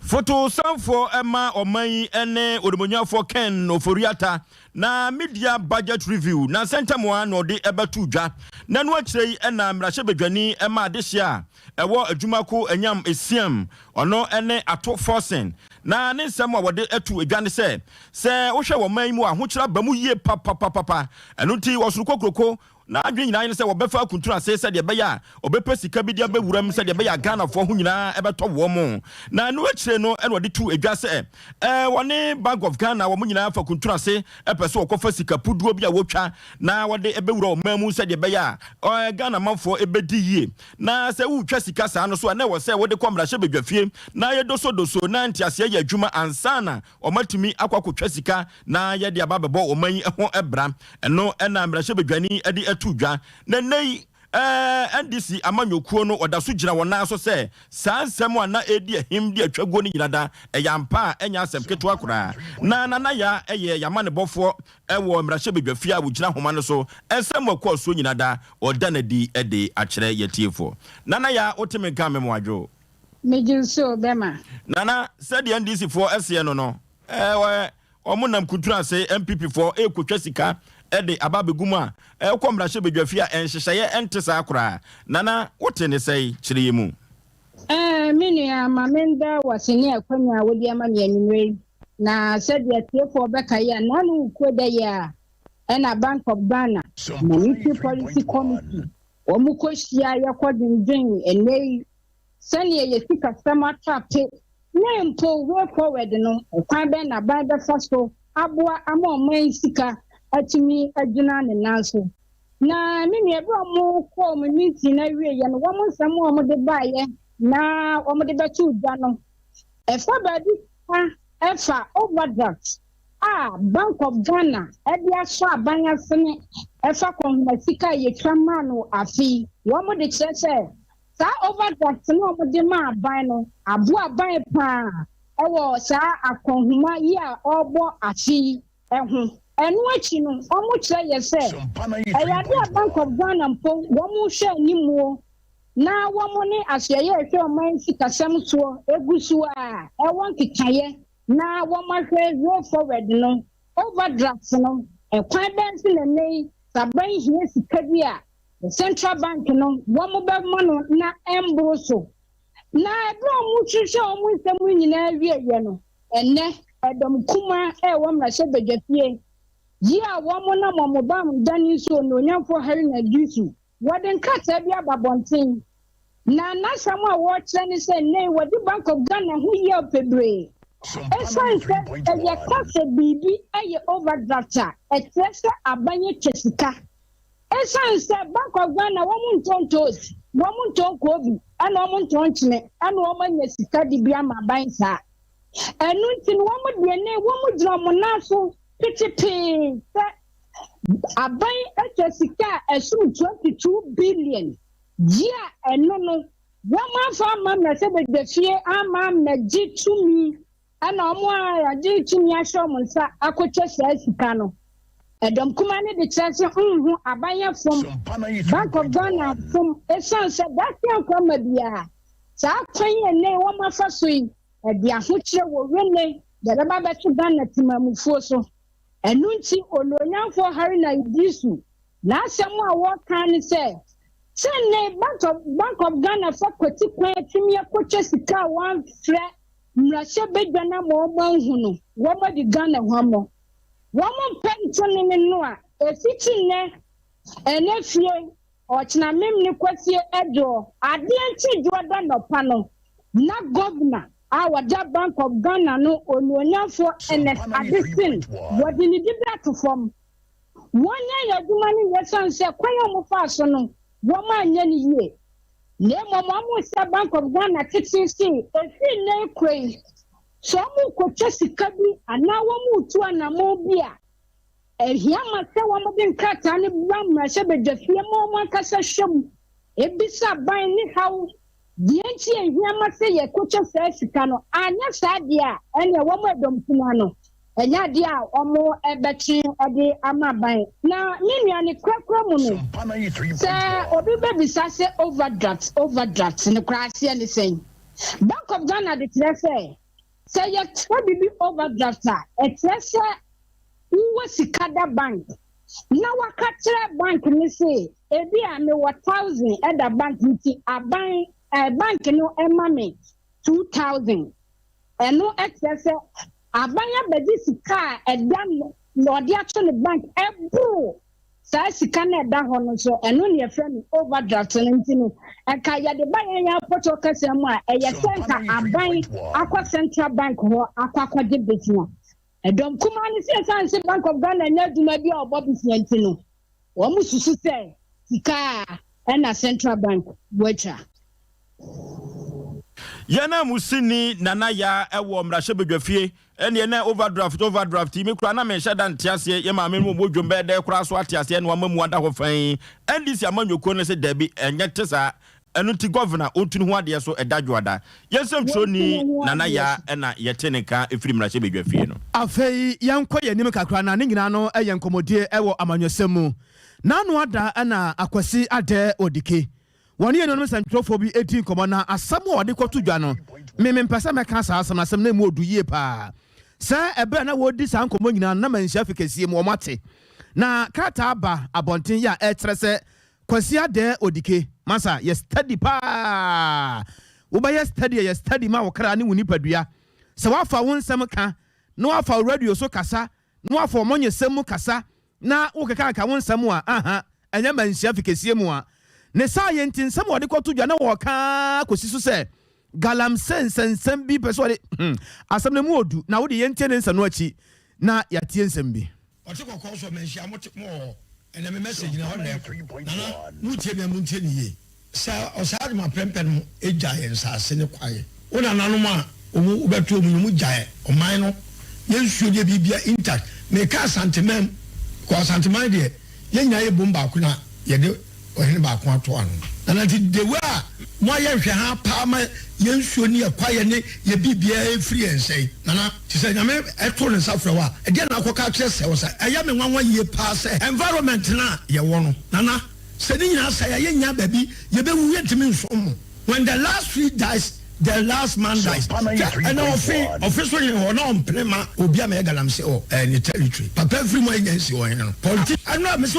Fotosanfoɔ ma ɔman yi ne Onimuonyamfoɔ Ken Ofori-Atta na Media Budget Review nansa ntam ara na ɔde bɛtoo dwa. Na ɛno akyire yi na mmarahyɛbadwani ma adehyeɛ a ɛwɔ Adwumako Anyam Esiam, ɔno ne Ato Forson. Na ne nsɛm a wɔde too dwa ne sɛ, sɛ wohwɛ wɔ ɔman yi mu a, ahokyerɛ aba mu yie papapapapa. Ɛno nti ɔsoro kokuroko N'adwene nyinaa ne sɛ wɔbɛfa akuntunu ase sɛdeɛ ɛbɛyɛ a ɔbɛpɛ sika bi de abɛwura mu sɛdeɛ ɛbɛyɛ a Ghanafoɔ ho nyinaa bɛtɔ wɔn. Na ɛno akyire no na ɔde too dwa sɛ wɔne Bank of Ghana wɔn nyinaa fa kuntunu ase pɛ sɛ wɔkɔfa sika puduo bi a wɔtwa na wɔde bɛwura ɔman mu sɛdeɛ ɛbɛyɛ a Ghana manfoɔ bɛdi yie. Na sɛ woretwa sika saa no so a na ɛwɔ sɛ wode kɔ mmarahyɛbadwafie na yɛdosodoso na nteaseɛ yɛ adwuma ansa na Wɔatumi akɔ akɔtwa sika na yɛde aba abɛbɔ ɔman yi ho bra. Ɛno na mmarahyɛbadwani de ato dwa. Na nnɛ yi, NDC amanyɔkuo no wɔda so gyina wɔn nan so sɛ saa nsɛm a na ɛredi ahim de atwa guo no nyina da, ɛyɛ ampa a ɛnyɛ asɛm ketewa koraa. Na Nana Yaa yɛ yɛn amanebɔfoɔ wɔ mmarahyɛbadwafie a wɔgyina ahoma no so. Nsɛm a ɛkɔɔ soɔ nyina da, ɔda no adi de akyerɛ yɛn atiefoɔ. Nana Yaa, wote me nka a, memoadwo. Megye nso bɛma. Nana, sɛdeɛ NDC foɔ seɛ no no, ɛɛ wɔn nam kuntunu ase, NPP foɔ rekɔtwa sika de aba abɛgu mu a, wokɔ mmarahyɛbadwafie a, nhyehyɛeɛ nte saa koraa. Nana, wote ne sɛn? Kyerɛ yɛn mu. Ɛɛ, me nua, ma menda wo ase ne akwanya a wode ama me anwummerɛ yi. Na sɛdeɛ atiefoɔ bɛkae a, Nano Wukuo da yi a ɛna Bank of Ghana Monetary Policy Committee wɔn kɔhyia yɛkɔdwendwen ɛnnɛ yi sɛnea yɛn sikasɛm atɔ ape, ne mpo way forward no, ɔkwan bɛn na aban bɛfa so aboa ama ɔman yi sika atumi agyina ne nan so. Na me nua, bere a wɔkɔɔ wɔn meeting no awieeɛ no, wɔn nsɛm a wɔde baeɛ na wɔde bɛtoo dwa no, ɛfa baabi ka ɛfa overdraft a Bank of Ghana de asɔ aban asene ɛfa kɔnhoma sika a yɛtwa maa no afe yi. Wɔde kyerɛ sɛ Saa overdraft no a wɔde ma aban no aboa aban paa wɔ saa akɔnhoma yi a ɔrebɔ afe yi ho. Ɛno akyi no, wɔkyerɛ yɛ sɛ ɛyɛ ade a Bank of Ghana mpo wɔhwɛ animuo na wɔn ne asoɛeɛ a ɛhwɛ ɔman sikasɛm soɔ gu so a ɛwɔ nkekaeɛ na wɔahwɛ way forward no, overdraft no, ɛkwan bɛn so na ɛnnɛ yi sɛ aban hia sika bi a The Central Bank no, wɔbɛma no na ɛmboro so. Na ɛberɛ a wɔhwehwɛ wɔn nsɛm yi nyinaa wieeɛ no, ɛnnɛ, ɛdɔm kumaa a ɛwɔ mmarahyɛbadwafie yi a wɔnam wɔn bamdane so Onuonyamfoɔ Haruna Iddrisu, wɔde nkrataa bi aba abɔnten. Na n'asɛm a wɔrekyerɛ ne sɛ nnɛ yi wɔde Bank of Ghana ho yaw bebree. Ɛsiane sɛ sɛ yɛka sɛ biribi yɛ overdraft a, ɛkyerɛ sɛ aban atwa sika. Esiane sɛ Bank of Ghana wɔn ntɔ ntoosi, wɔn ntɔn koobi ɛna wɔn ntɔn nkyene ɛna wɔn anya sika de bi ama aban saa. Ɛno nti no wɔn deɛ ne wɔn gyina wɔn nan so petepee sɛ aban atwa sika a ɛsom 22 billion gye a ɛno no wɔn amfa amma mmarahyɛbadwafie amma ammɛgye tumi Ɛna wɔn a wɔagye tumi ahyɛ wɔn nsa akɔtwa saa sika no, ɛdɔm kumaa no de kyerɛ sɛ nhu aban yɛ fom, Bank of Ghana fom, esiane sɛ daakye ankɔ amma biara, saa kwan yi a nnɛ yi wɔafa so yi, ɛde ahokyerɛ wɔ wene deɛ ɛbɛba abɛto Ghana temanmufoɔ so. Ɛno nti, Onuonyamfoɔ Haruna Iddrisu, n'asɛm a wɔreka ne sɛ, sɛ nnɛ yi Bank of, Bank of Ghana fa kwati kwan atumi akɔtwa sika a wɔamfrɛ Mmarahyɛ badwa no ama wɔn ahu no, wɔn adi Ghana hwammɔ. Wɔn mpɛ ntwonene no a, ɛfiti nnɛ, ɛnɛ fie, ɔkyena memene kwasie ɛdwoɔ, adeɛ nkye dwoɔ da nɔpa no, na Governor a ɔda Bank of Ghana no Onuonyamfoɔ Ernest Addison, wɔde ne dibere ato fam. Wɔnyɛ yɛn adwuma no yie ɛsiane sɛ kwan a wɔfaa so no, wɔn anyɛ no yie. Na mmom wɔn sɛ Bank of Ghana tete se ɛfiri nnɛ rekɔ yi, sɛ wɔrekɔtwa sika bi anaa wɔretu anammɔn bi a, ɛhia ma sɛ wɔde nkrataa no ba mmarahyɛbadwafie ma wɔn ankasa hwɛ mu, bisa aban ne haw deɛ nti a ɛhia ma sɛ yɛkɔtwa saa sika no. Anyɛ saa deɛ a, ɛnneɛ wɔn ɛdɔm kumaa no, ɛnyɛ adeɛ a wɔbɛtwe de ama aban. Na me nua, ne korakora mu no, sɛ obi bɛbisa sɛ overdraft, overdraft no koraa aseɛ ne sɛn? Bank of Ghana de kyerɛ sɛ, Sɛ yɛkyerɛ biribi overdraft a, ɛkyerɛ sɛ wowɔ sika da bank na waka kyerɛ bank no se ebi a mewɔ 1000 ɛda bank nti aban bank no ɛma me 2000. Ɛno ɛkyerɛ sɛ aban abɛgye sika a ɛda no na ɔde ato ne bank ɛboro saa sika no ɛda hɔ no so. Ɛno ne yɛfrɛ no overdraft no. Nti no ɛka yɛde ba yɛn yɛn apɔtɔ kasa mu a, ɛyɛ sɛ nka aban akɔ central bank hɔ akɔgye besia. Ɛdɔm kumaa no sɛ ɛsiane sɛ Bank of Ghana nyɛ adwuma bi a ɔbɔ besia nti no, wɔn susu sɛ sika a ɛna central bank wɔatwa. Yɛn a musini Nana Yaa ɛwɔ mmarahyɛbadwafie ɛneɛ na overdraft yi me kora na menhyɛ da nte aseɛ. Yɛ maame no wɔbɔ dwom bɛyɛ dɛ koraa so ate aseɛ na wama mu ada hɔ fan. NDC amanyɔkuo no sɛ dabi, ɛnyɛ te saa. Ɛno nti governor ɔntu ne ho adeɛ so ɛda dwoada. Yɛnsɛm twerɛni Nana Yaa ɛna yɛte ne nka ɛfiri mmarahyɛbadwafie no. Afei yɛnkɔ yɛn anim kakra na ne nyinaa no yɛ nkɔmmɔdie ɛwɔ amanyɔsɛm mu. N'ano ada ɛna Akwasi Adɛ Odike wɔne yɛn nuanom nsɛntwerɛfoɔ bi edi nkɔmmɔ, na asɛm a wɔde kɔto dwa no, mempɛ sɛ mɛka saa asɛm no. Asɛm no emu odu yie paa sɛ ɛberɛ na wɔredi saa nkɔmmɔ nyinaa no na manhyia fi kɛseɛ mu. Wɔn ate na krataa ba abɔnten yɛ a ɛkyerɛ sɛ Kwasi Adɛ Odike masa yɛ study paa. Wobɛyɛ study a, yɛ study ma wo kra ne wo nipadua sɛ woafa wo nsɛm ka na woafa wo radio so kasa na woafa ɔmɔnyɛsɛm mu kasa na wokeka wo nsɛm a, aha ɛnyɛ manhyia fi kɛseɛ mu a ne saa yɛ. Nti nsɛm a wɔde kɔto dwa na wɔka kɔsi so sɛ galamsey nsɛnsɛm bi pɛ sɛ wɔde asɛm no mu odu na wode yɛntie ne nsɛm no akyi na yɛatie nsɛm bi. Ɔte kɔkɔɔ so manhyia mo te mo wɔ hɔ. Ɛnɛ me message na hɔ na ɛkɔ. Nana, mo tie me a, mo ntie ne yie. Sɛ ɔsaa de ma prɛmpɛ no gya yɛn nsaase ne kwaeɛ. Wo nananom a wɔn wobɛto wɔn yi, wɔn gyae ɔman no yɛn nsuo deɛ biribia intact. Meka Asanteman mu, kɔ Asanteman deɛ yɛn nyinaa yɛ bom baako na yɛde ɔhene baako ato ano. Nana, nti the way a mo ayɛ nhwɛha paa ma yɛn nsuo ne yɛ kwaeɛ ne yɛ biribiara ɛfiri yɛn nsa yi. Nana, te sɛ Nyame ɛto ne nsa frɛ wo a, ɛdeɛn na akɔka akyerɛ sɛ wo sɛ ɛyɛ me nwanwa yie paa sɛ environment no a yɛwɔ no, Nana, sɛ ne nyinaa sɛe a, yɛnnya baabi yɛbɛwu, yɛntumi nsom mo. When the last tree dies, the last man dies. Hwɛ, ɛnɛ ɔfe ɔfe so hene hɔ na ɔmpene ma obi a mɛyɛ galamsey wɔ ɛɛ ne territory. Papa afiri mu a yɛnya nsi ɔhene no politi ɛno a mese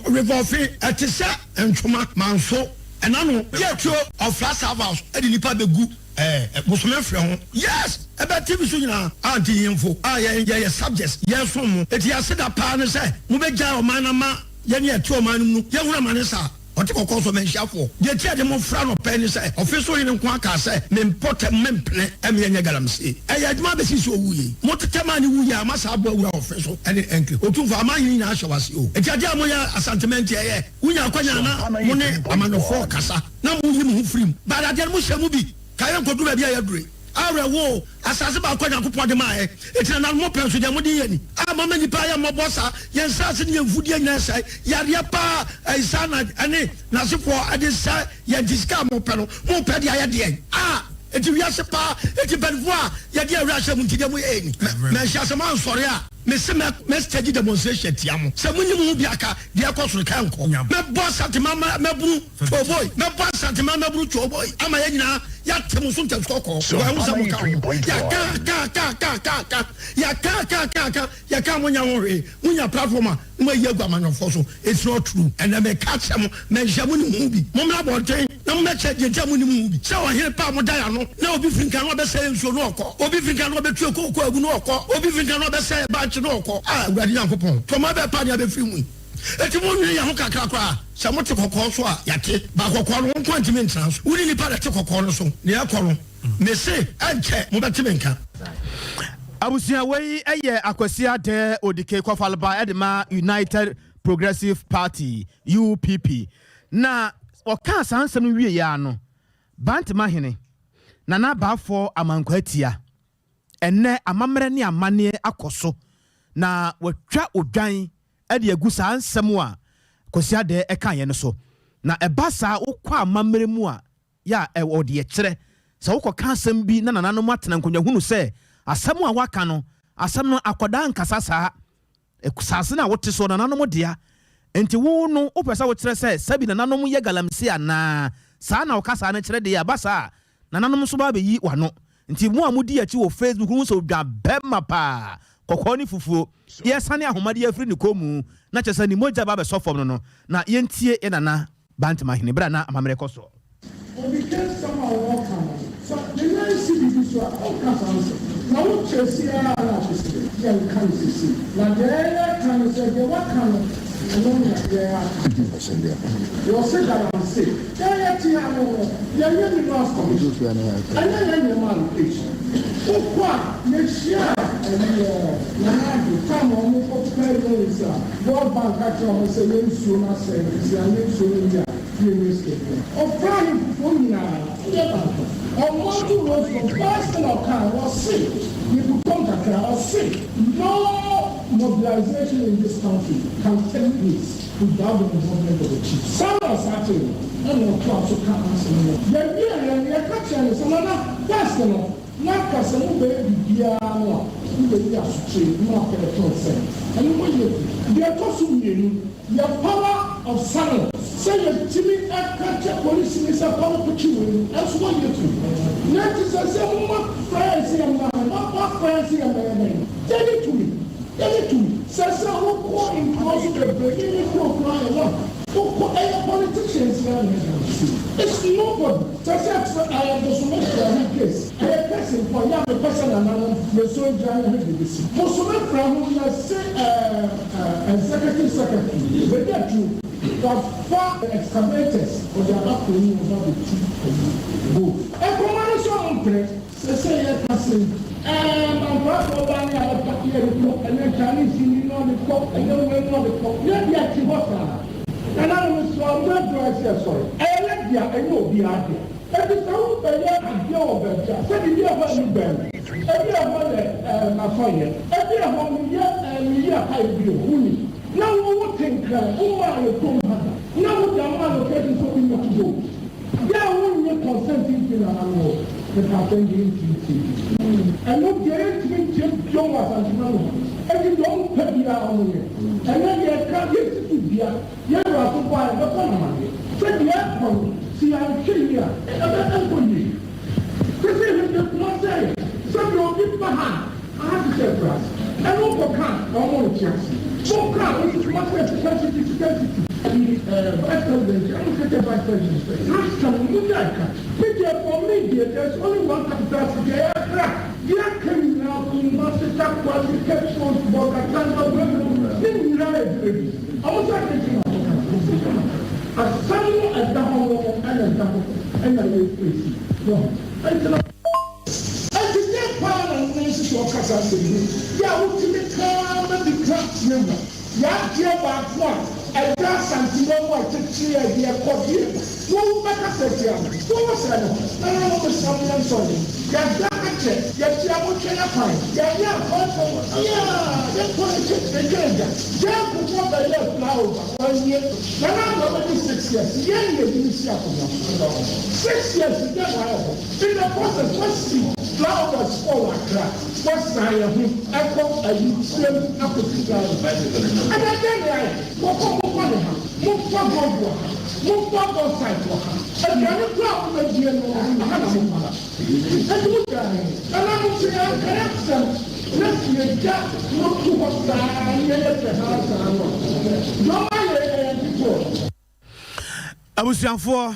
river ɔfe ɛte sɛ ntoma manso ɛna no yɛ tuo ɔfra serve ɛde nipa bɛgu ɛɛ bosome frɛ ho. Yes, ɛbɛ TV so nyinaa a nti yɛnfo a yɛn yɛyɛ subjects yɛsom mo eti yɛaseda paa ne sɛ mobɛgyae ɔman no ama yɛne yɛte ɔman no mu no yɛhunu amane saa. Ɔte kɔkɔɔ so manhyiafoɔ deɛ ti a de mo fra no pɛ ne sɛ ɔfe so hene nko aka sɛ mempɔ tɛm mempene ɛme ɛnyɛ galamsey ɛyɛ adwuma abɛsi sɛ ɔwu yei mo tetɛm a ne wu yɛ ama saa aboa wura ɔfe so ɛne ɛnkre Otumfoɔ ama ahene nyinaa hyɛ wase o. Enti adeɛ a moyɛ Asanteman nti ɛyɛ wonya akwanya na mo ne amanyɔfoɔ kasa na mo yi mo ho firi mu but adeɛ no mo hyɛ mu bi ka yɛ nkɔduru baabi a yɛaduru yi. Awerɛhoɔ o, asase baako a Nyankopɔn de maa yɛn, enti nananom mo pɛ nso deɛ mode yɛ ni, a moama nnipa ayɛ mmɔbɔ saa, yɛn nsase ne yɛn mfudeɛ nyinaa sɛe, yareɛ paa a Isana ne n'asefoɔ de sɛe yɛn nti sika a mopɛ no, mopɛ de ayɛ deɛn? A enti wiase paa, enti mpanimfoɔ a yɛde yɛn werɛ ahyɛ mo nti deɛ moyɛ yɛ ni. Manhyia sɛ moansɔre a, mese mɛ mɛ stage demonstration atia mo, sɛ monni mo ho bi aka deɛ ɛkɔ so no, ka ɛnkɔ. Mɛbɔ Asantema mabunu. Twoboy, mɛbɔ Asantema mɛboro Twoboy ama yɛn nyinaa yɛate mo so ntɛm kɔkɔɔ. Wɔahu sɛ moka ho. Yɛaka ka ka ka ka ka yɛka ka ka ka yɛka mo nya ho hwee. Monya platform a na moayi agu amanyɔfoɔ so. It's not true. Ɛnɛ meka kyerɛ mo, manhyia mo nim ho bi. Mommra abɔnten na mommɛkyerɛ deɛ nti a monim ho bi. Sɛ ɔhene pa a moda yɛn ano na obi firi nkan na ɔbɛsɛe yɛn nsuo na ɔkɔ. Obi firi nkan na ɔbɛtue kooko agu na ɔkɔ. Obi firi nkan na ɔbɛsɛe yɛn bankye na ɔkɔ. Ah, Awurade Nyankopɔn, tɔma bɛpa nea bɛfiri mu yi. Enti monnwene yɛn ho kakra koraa. Sɛ mote kɔkɔɔ so a, yɛate. Ba kɔkɔɔ no, wo nko ara ntumi ntena so. Wo ne nnipa na ɛte kɔkɔɔ no so. Nea ɛkɔ no, mese, ɛnkyɛ mobɛte me nka. Abusua wei yɛ Akwasi Adeh Odike Kɔfalba de ma United Progressive Party, UPP. Na ɔkaa saa nsɛm no wieeɛ ara no, Bantama hene, Nana Baafoɔ Amankwaa Atia, ɛnnɛ amammerɛ ne amanneɛ akɔ so na watwa odwan de agu saa nsɛm a Kwasi Adeh kaeɛ no so. Na ɛba saa wokɔ amammerɛ mu a, yɛ a ɛwɔ deɛ kyerɛ. Sɛ wokɔka asɛm bi na nananom atena nkonnwa hunu sɛ asɛm a woaka no, asɛm no akwadaa nkasa saa. Asase no a wote soɔ, nananom dea. Enti wo no, wopɛ sɛ wokyerɛ sɛ sɛbi nananom yɛ galamsey anaa? Saa na wo kasaa no kyerɛ deɛ a, ɛba saa a, nananom nso ba abɛyi w'ano. Nti mo a modi akyi wɔ Facebook no hu sɛ odwa bɛma paa, kɔkɔɔ ne fufuo. Yɛresane ahoma de afiri ne kɔn mu na kyerɛ sɛ ne mogya ba abɛsɔ fam no no, na yɛntie yɛn nana Bantamahene berɛ a na amammerɛ kɔ soɔ. Obi ka nsɛm a wɔka no, sɛ ne nan si biribi so a, ɔnka saa nsɛm no. Na wo kyerɛ sei ara na ɔte sɛ yɛnka no seesei. Na deɛ yɛreka ne sɛ, deɛ waka no, ɛno na yɛaka. Wɔse galamsey. Yɛn yɛte ano no, yɛnyɛ Minerals Commission. Ɛnyɛ yɛn na ɛma allocation. Wokɔ a, yɛhyiaa ɛyi ɛ, Nana Addo, time a wɔkɔ pɛ loans a, World Bank ka kyerɛɛ wɔn sɛ yɛn nsuo no asɛe nti sɛ yɛanyɛ nsuo no yie a, yɛnyɛ sika biara. Ɔfrɛɛ ahemfofoɔ nyinaa, ɛnyɛ baako. Ɔmounto rostrum, first thing ɔkae, ɔse, mebutɔ nkakra, ɔse, no mobilization in this country can take place without the involvement of the chiefs. Saa na ɔstartee no, ɛna ɔtoaa so kaa n'asɛm no. Yɛwieeɛ no, yɛka kyerɛɛ no sɛ, Nana, first no, na anka sɛ mobɛyɛ biribiara no a, mobɛyi asokyire na moapɛ consent. Ɛno moyɛ bi. Deɛ ɛtɔ so mmienu, Yɛ power of summons sɛ yɛtumi ka kyɛ polisini sɛ kɔ no kɔkye wei no ɛnso wɔnyɛ tumi na nti sɛ sɛ mo ma frɛ yɛn sɛ yɛmmra ha mo ma frɛ yɛn sɛ yɛmmɛyɛ dɛn yɛnye tumi yɛnye tumi sɛ sɛ wo kɔ nkuro so bebree me me kuro koraa yɛ one wo kɔ ɛyɛ politicians yi ara na ɛyɛ galamsey it's nobody sɛ sɛ kyerɛ ɛyɛ bosome frɛ ho case ɛyɛ case mpo a yɛ a mepɛ sɛ nananom yɛsɔ gyina ne ho de bɛsi bosome frɛ ho yɛse ɛɛ. Executive Secretary, baabi a tuo, wafa excavators ɔde aba kuro no mu ɔba abɛtu ayi gold. Nkɔmɔ no nso ɔmo mpere. Sɛsɛɛ yɛ ka sei ɛɛ mankwaafoɔ baa ne abɛpa yɛ de kɔ ɛnɛ Chinese ni na ɔde kɔ ɛnɛ wei na ɔde kɔ yɛ dea te hɔ saa. Nananom mesrɛ wo mmerɛ duru ayɛ sɛ yɛsɔre. Ɛyɛ yɛ dea ɛnyɛ obiara dea. Enti sɛ worebɛyɛ adeɛ wɔ baabi a, sɛdeɛ ebi a ɛhɔ ani bɛn no, ebi a ɛhɔ yɛ ɛɛ m'asɔyɛ, ebi a ɛhɔ meyɛ ɛɛ meyi apaeɛ bi o, wonni. Na wo wote Nkran, wommaa yɛ kurom ha da, na wode ama allocation sɛ obi mmɛto gold. Yɛ a wonnye consent mfiri nananom hɔ, mepaakyɛw ɛndeɛ yɛntumi ntie bio. Ɛno deɛ yɛntumi ntie bio wɔ Asanteman mu ha. Enti deɛ wɔpɛ biara wɔnyɛ. Ɛnnɛ yɛreka, yɛsi so dua. Yɛn wura so bɔ a yɛbɛbɔ no amaneɛ sɛ deɛ ɛrekɔ no, sɛ yɛanhwɛ yie a, ɛbɛ ɛnkɔ yie. Sesei hwɛ deɛ Kumasi ayɛ, sɛ deɛ obi ba ha a, aha te sɛ akuraase. Ɛno wokɔ ka a, wɔn nte aseɛ. Mo ka a, wɔsi Kumasi yɛ sika city, sika city. Ɛyi ɛɛ vice president, ɛna mo kɛkyɛ vice president sɛ, saa asɛm no mo gyae ka. Me deɛ for me deɛ, there is only one capital city, ɛyɛ Accra. Deɛ aka nyinaa, Kumasi, Takoradi, Cape Coast, Bolgatanga, Wembu, ne nyinaa yɛ dwumadie. Ɔmo sɛ ade nti na ɔmo ka no, ɔmo ka no asɛm no ɛda hɔ no ɛna ɛda hɔ ɛna yɛ face wahu ɛnti na. Ɛnti deɛn paa na wo nan si so ɔka saa asɛm yi yɛ a wo tumi ka ara ma bi ka yɛ wura. Yɛ adeɛ baako a ɛda Asantema mu a ɛkyekyere yɛ deɛ kɔ deɛ ba. Wo wo bɛkasa atia no, wo wo sɛɛ ne ho. Nananom mesrɛ mo yɛnsɔre. Yɛada akyɛ, yɛkyea mo twɛn akwan, yɛanyɛ akwantuo biaa, yɛnkɔ yɛkyɛ yɛtwa agya. Gyaa nkokoɔ bɛyɛɛ flyover, wanwie. Nana Addo abɛdi 6 years, yɛn na yɛde no si akonwa so. 6 years dɛn na wayɛ hɔ? In the process wasi flyovers 4 wɔ Accra, wasan yɛn ho ɛkɔ ayi kyerɛm akɔsi flyover. Ɛnɛ dɛn na yɛayɛ? Mokɔ mokɔ ne ha, mofa gold wɔ ha, mofa bauxite wɔ ha, aduane koraa a mobɛdie no aha na mofa. Enti mogyaa he? Nananom, sɛ yɛankae asɛm na sɛ yɛgya no to hɔ saa na yɛyɛ fɛ haa saa no a, deɛ ɔma yɛ yɛ nketewa. Abusuafoɔ,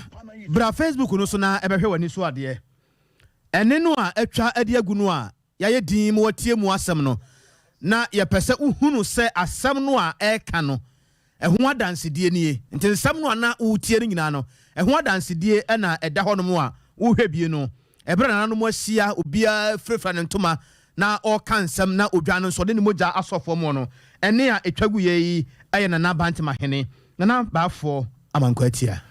bra Facebook no so na bɛhwɛ w'ani so adeɛ. Ɛnne no a atwa de agu no a yɛayɛ dinn ma woatie mu asɛm no, na yɛpɛ sɛ wohunu sɛ asɛm no a ɛreka no, ɛho adansedie nie. Nti nsɛm no a na woretie no nyinaa no, ɛho adansedie na ɛda hɔnom a worehwɛ bie no. Ɛberɛ a nananom ahyia, obiara firafira ne ntoma na ɔreka nsɛm na odwan no nso ɔde ne mogya asɔ fam no, ɛnne a ɛtwa guiɛ yi yɛ Nana Bantemahene, Nana Baafoɔ Amankwa Atia.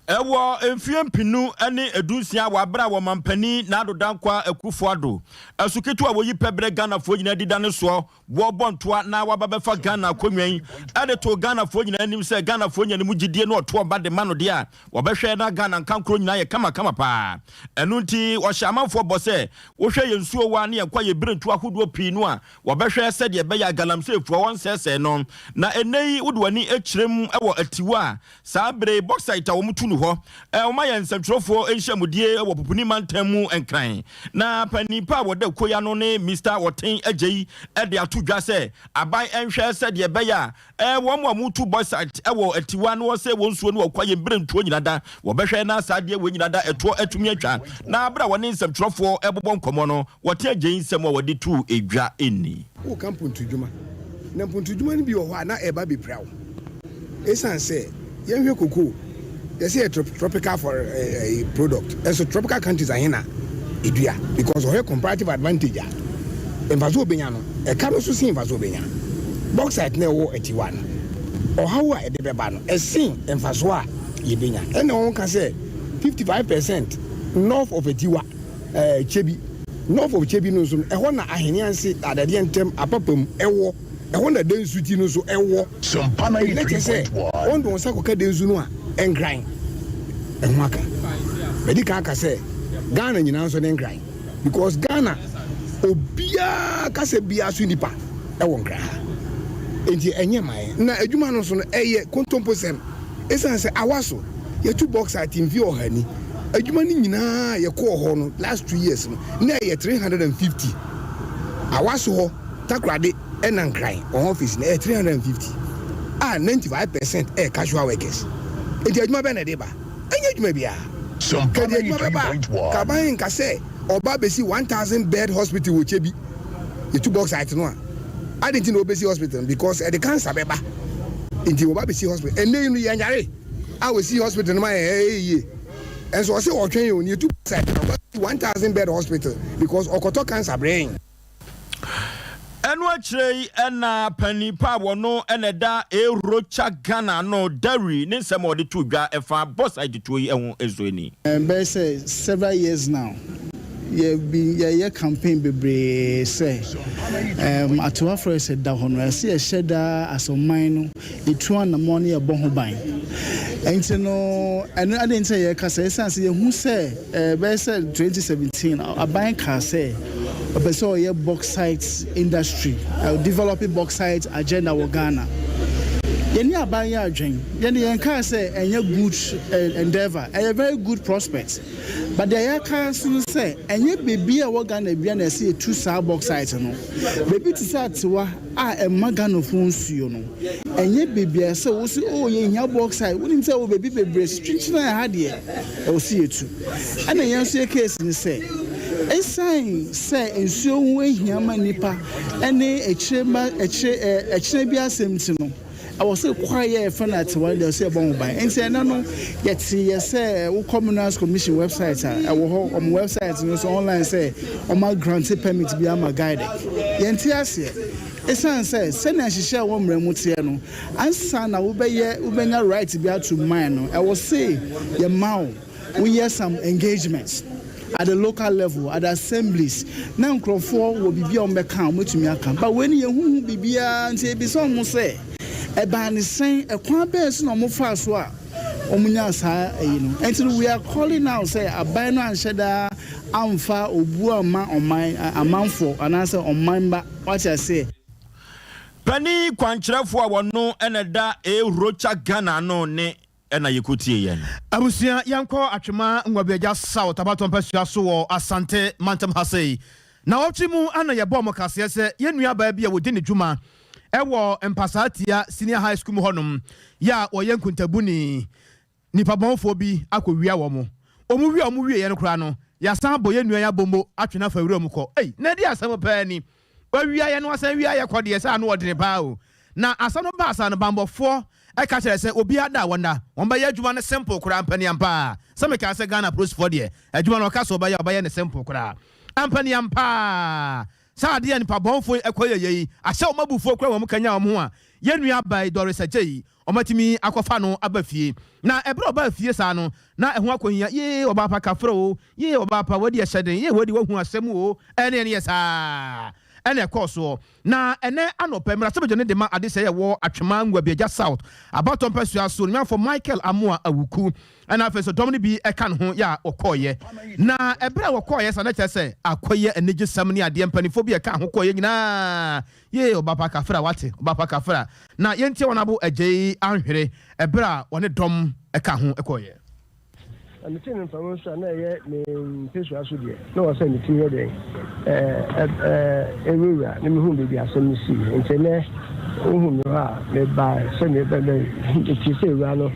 Wɔ mfeɛ mpenu ne dunsia wɔ aberɛ a Ɔmanpanin Nado Dankwa Akuffo Addo ɛso ketewa a wɔyi pɛ berɛ Ghanafoɔ nyinaa dida ne soɔ wɔrebɔ ntoa na waba bɛfa Ghana akonnwa yi de too Ghanafoɔ nyinaa anim sɛ Ghanafoɔ nya ne mu gyidie na ɔto ɔba de ma no deɛ a wɔbɛhwɛ na Ghana nkankoro nyinaa yɛ kama kama paa. Ɛno nti ɔhyɛ amanfoɔ bɔ sɛ wohwɛ yɛn nsuowa ne yɛn kwaeɛ birentuo ahodoɔ pii no a wɔbɛhwɛ sɛdeɛ ɛbɛyɛ a galamseyfoɔ wɔnsɛesɛe no. Na ɛnnɛ yi wode w'ani kyerɛ mu wɔ atiwa a saa bere yi bauxite a wɔtu no. wɔkɔduru hɔ. Wɔayɛ nsɛmtwerɛfoɔ nhyiamudie wɔ Pupuni mantam mu Nkran. Na panin pa a wɔda kuo yi ano ne Mister Ɔten Agyei de ato dwa sɛ aban nhwɛ sɛdeɛ ɛbɛyɛ a wɔn a wɔtu bauxite wɔ Atiwa na wɔsɛe wɔn nsuo ne wɔn kwaeɛ mbirentuo nyina da wɔbɛhwɛ na saa adeɛ wei nyina da ɛtoɔ atumi atwa. Na berɛ a wɔne nsɛmtwerɛfoɔ rebobɔ nkɔmmɔ no, Wɔte Agyei nsɛm a wɔde too dwa nni. Woka mpontudwuma, na mpontudwuma no bi wɔ hɔ a na ɛreba abɛpira wo. Esiane sɛ yɛnhwɛ cocoa, yɛsɛ yɛ tropical for eh, product, ɛnso tropical countries ahe na edua because ɔhwɛ comparative advantage a mfaso obenya no, ɛka no so sen mfaso obenya. Bauxite na ɛwɔ atiwa no, ɔhaw a ɛde bɛba no ɛsen mfaso a yɛbenya. Ɛna wɔn ka sɛ 55% north of Atiwa eh, Kyebi, north of Kyebi no nso no, ɛhɔ na Aheneanse, Adadeɛ Ntɛm, Apapam ɛwɔ. Ɛhɔ na Densu ti no nso wɔ. Enti na kyerɛ sɛ wɔde wɔn nsa kɔka Densu no a, Nkran ɛho aka. Madi kan aka sɛ Ghana nyinaa nso ne Nkran because Ghana obiara kasa biara so nipa wɔ Nkran ha. Enti ɛnyɛ ma yɛn. Na adwuma no nso no ɛyɛ kontomposɛm. Esiane sɛ awa so yɛtu bauxite mfe ɔha ni, adwuma no nyinaa a yɛkɔɔ hɔ no last 2 years no na ɛyɛ 350. Awa so hɔ Takoradi ɛna Nkran wɔn office no ɛyɛ 350 a 95% ɛyɛ casual workers. Nti adwuma bɛn na ɛde ba? Ɛnyɛ adwuma biara. Kɛde adwuma bɛba a, kaban nka sɛ ɔba abɛsi 1000 bed hospital wɔ Kyebi. Yɛtu bauxite no a, adi nti na wɔbɛsi hospital no because ɛde cancer bɛba. Nti wɔba abɛsi hospital. Ɛnnɛ yi no yɛnyare a wɔsi hospital no ma yɛn ɛyɛ yie. Ɛnso ɔse ɔtwɛn o, ne yɛtu bauxite no ɔba 1000 bed hospital because ɔkɔtɔ cancer brɛ yɛn. Ɛno akyire yi na panin pa a wɔno na ɛda A Rocha Ghana ano, Dary, ne nsɛm a ɔde too dwa ɛfa bauxite tuo yi ho nso ni. Bɛyɛ sɛ several years now, yɛ bi yɛyɛ campaign bebree sɛ Atewa Forest da hɔ no, ɛsɛ yɛhyɛ daa as ɔman no yɛtu anammɔn ne yɛbɔ ho ban. Nti no, ɛno ade nti a yɛka sɛ ɛsiane sɛ yɛhu sɛ bɛyɛ sɛ 2017 aban kaa sɛ ɔpɛ sɛ ɔyɛ bauxite industry, develop bauxite agenda wɔ Ghana. Yɛne aban yɛ adwen, yɛne yɛn kaa sɛ ɛnyɛ good endeavour, ɛyɛ very good prospect, but deɛ yɛka nso no sɛ ɛnyɛ beebi a ɛwɔ Ghana bia na ɛsɛ yɛtu saa bauxite no. Beebi te sɛ Atewa a ɛma Ghanafoɔ nsuo no, ɛnyɛ beebi a ɛsɛ wosi oh, yɛhia bauxite. Wonim sɛ wɔ beebi bebree so twintwene a ɛha deɛ ɛwɔ so yɛtu. Ɛna yɛn nso yɛ case ne sɛ ɛsiane sɛ nsuo ho ahia ma nipa ɛne akyire ma akyire ɛkyerɛ bi asɛm ti no, ɛwɔ sɛ kwaeɛ a yɛfrɛ no Atewa deɛ ɛsɛ yɛbɔ ho ban. Nti ɛnɛ no yɛte yɛ sɛ wokɔ Minerals Commission website a ɛwɔ hɔ, ɔmo website no so online, sɛ ɔmo agrant permit bi ama GIADEC. Yɛnte aseɛ, ɛsiane sɛ sɛnea nhyehyɛ a ɛwɔ mmerɛ mu teɛ no, ansa na wobɛyɛ wobɛnya right bi ato mine no, ɛwɔ se yɛma wo woyɛ some engagements at the local level, at the assemblies, na nkurɔfoɔ wɔ biribi a wɔbɛka a wɔbɛtumi aka. But wei no yɛhuhu biribiara, nti ebisa wɔn sɛ ɛbaa ne sɛn, ɛkwan bɛyɛ so na wɔn fa so a wɔn nya saa ɛyi no. Nti no we are calling now sɛ aban no anhyɛ daa amfa obu ama ɔman amanfoɔ anaasɛ ɔman ba wate aseɛ. Panin kwankyerɛfoɔ a wɔno na ɛda A Rocha Ghana ano ne ɛna yɛkɔtie yɛn. Abusua, yɛnkɔ Atwema Nwabiagya South abatɔ mpasua so wɔ Asante mantam ha sei. Na ɔtwe mu ana yɛbɔɔ mo kaseɛ sɛ yɛn nuabaa bi a wɔdi ne dwuma ɛwɔ Mpasaa Tia Senior High School mu hɔnom yɛ a wɔyɛ nkuntabuni, nipa bɔnfoɔ bi akɔwia wɔn. Wɔn wia wɔn wieɛ no koraa no, yɛasan abɔ yɛn nua yɛ abombo atwe no afa wura mu kɔ. Ei, na ɛde asɛm paa ni. Wawia yɛ no asan wia yɛ kɔ deɛ sɛ ano ɔdene paa o. Na asɛm no baa saa no, bambɔfoɔ ɛka kyerɛ sɛ obiara da a wɔnda, wɔn bɛyɛ adwuma no simple koraa mpaniampaa. Sɛ mekaa sɛ Ghana polisifoɔ deɛ, adwuma no ɔka sɛ ɔbɛyɛ, ɔbɛyɛ ne simple koraa ampaniampaa. Saa adeɛ a nipa bɔnfoɔ yi ɛkɔ yɛyɛ yi ahyɛ wɔn abufuo koraa, wɔn kanya wɔn ho a yɛn nua baa yi Doris Agye yi, wɔatumi akɔfa no aba fie. Na ɛberɛ a ɔbaa fie saa no, na ɛho akɔhia, yee ɔbaa pa kafra o, yee ɔbaa pa wadi ɛhyɛ den, yee wadi wahu asɛm o, ɛne ɛne yɛ saa ɛna ɛkɔɔ soɔ. Na ɛnɛ anɔpɛ, mmarahyɛbadwa no de ma adesɛe ɛwɔ Atwema Nwabiagya South abatɔ mpasua so onimnyamfoɔ Michael Amoah Awuku, ɛna afei nso dɔm no bi ɛka ne ho yɛ a wɔkɔɔyɛ. Na ɛberɛ a wɔkɔɔyɛ saa no, kyerɛ sɛ akɔyɛ anigyesɛm ne adeɛ, mpanimfoɔ bi ɛka ho kɔɔyɛ nyinaa, yee ɔbaa pa kafra wate, ɔbaa pa kafra. Na yɛntie wɔn abo Agyei Anhwere ɛberɛ a wɔne dɔm ɛka ho kɔɔyɛ. Na metee no mframa nso a na ɛyɛ me mpasua so deɛ, na ɛwɔ sɛ metumi yɛ dɛn ɛwurawura na mehu baabi asɛm no sii. Nti ɛnɛ wohu me hɔ a, mebaa sɛ metie sɛ awura no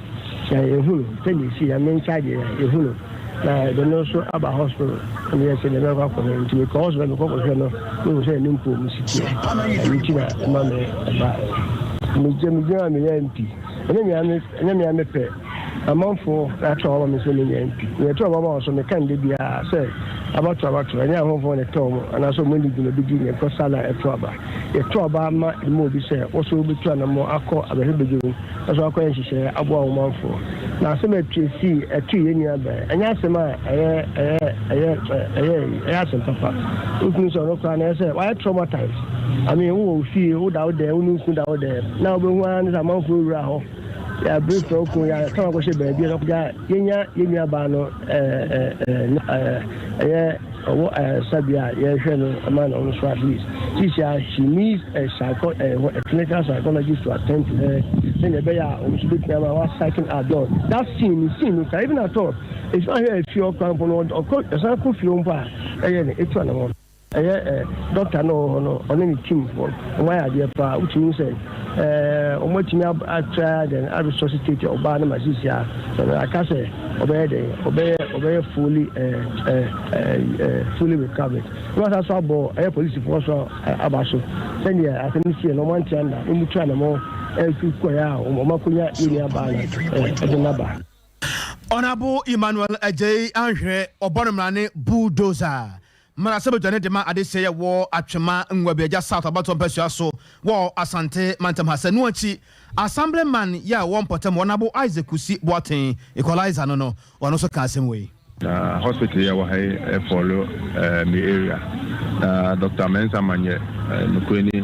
na yɛhu no sɛdeɛ ɛsii na me nkyagye na yɛhu no na yɛde no nso aba hospital na meyɛ sɛ deɛ mɛkɔ akɔhwɛ nti mekɔ hospital mekɔ kɔhwɛ no mehu sɛ ne mpo mu si teɛ ɛno nti na ɛma me ɛba megye megyina a meyɛ MP ɛnyɛ mea mepɛ Amanfoɔ na ato aba ma me sɛ menyɛ MP. Nea ɛto aba ma wɔn nso, meka no da biara sɛ, abatoɔ abatoɔ, ɛnyɛ ahonhom na ɛtɔ wɔn anaasɛ wɔn ani gyina obi di na ɛkɔ sa na ɛto aba. Yɛto aba ma de ma obi sɛ wo nso wobɛtu anammɔn akɔ abɛhwɛbadwam na nso akɔyɛ nhyehyɛeɛ aboa wo manfoɔ. Na asɛm a ɛtue sii ɛtoo yɛn nua bɛn, ɛnyɛ asɛm a ɛyɛ ɛyɛ ɛyɛ ɛyɛ ɛyɛ asɛm papa. Wotumi sɛ ɔno koraa na ɛyɛ sɛ wayɛ traumatized. I mean wowɔ wo fie, woda wo dɛm, wo ne wo kunu da wo dɛm na wobɛhu ara ne sɛ amanfoɔ awura hɔ. Yɛabere prɛko, yɛasan akɔhyɛ baabi a na yɛnya yɛn nuabaa no ɛyɛ ɔwɔ ayaresabea a yɛhwɛ no ma no nso at least sisi a she needs a psycho a clinical psychologist to attend to her sɛnea ɛbɛyɛ a wɔn nso bɛtumi ama wa psyching her down that scene ne scene no kora even at all efi ahwɛ efie ɔkora mpo no ɔkɔ ɛsan kɔ fie mpo a ɛyɛ ne etu anamɔ. Ɛyɛ ɛ dɔkta no ɔwɔ hɔ no ɔne ne team foɔ wɔn ayɛ adeɛ paa wotumi hu sɛ ɛɛ wɔn atumi atra dɛn a resuscitate ɔbaa no ma sisi a sɛ aka sɛ ɔbɛyɛ dɛn ɔbɛyɛ ɔbɛyɛ fully ɛɛ ɛɛ ɛɛ fully recovered na wɔn asan so abɔ ɛyɛ polisifoɔ so aba so sɛdeɛ asɛm no sie no wɔn ante anda na wɔn tu anamɔ ɛtu kɔɛ a wɔn akɔnya yɛn nua baa no ɛɛ ɛde naba. Honourable Emmanuel Adjei Anhwere, ɔbɔ no mmara ne Bulldozer. Mmarahyɛbadwa no de ma adesɛe a ɛwɔ Atwema Nwabiagya South abatoɔ mpasua so wɔ Asante mantam ha. Sɛ ɛno akyi, Assemblyman yi a ɔwɔ mpɔtam Honourable Isaac Kusi Boateng, Equalizer no no, ɔno nso kaa asɛm wei. Na hospital yi a ɛwɔ ha yi follow me area. Na Doctor Mensah Manyɛ, nokorɛ ni,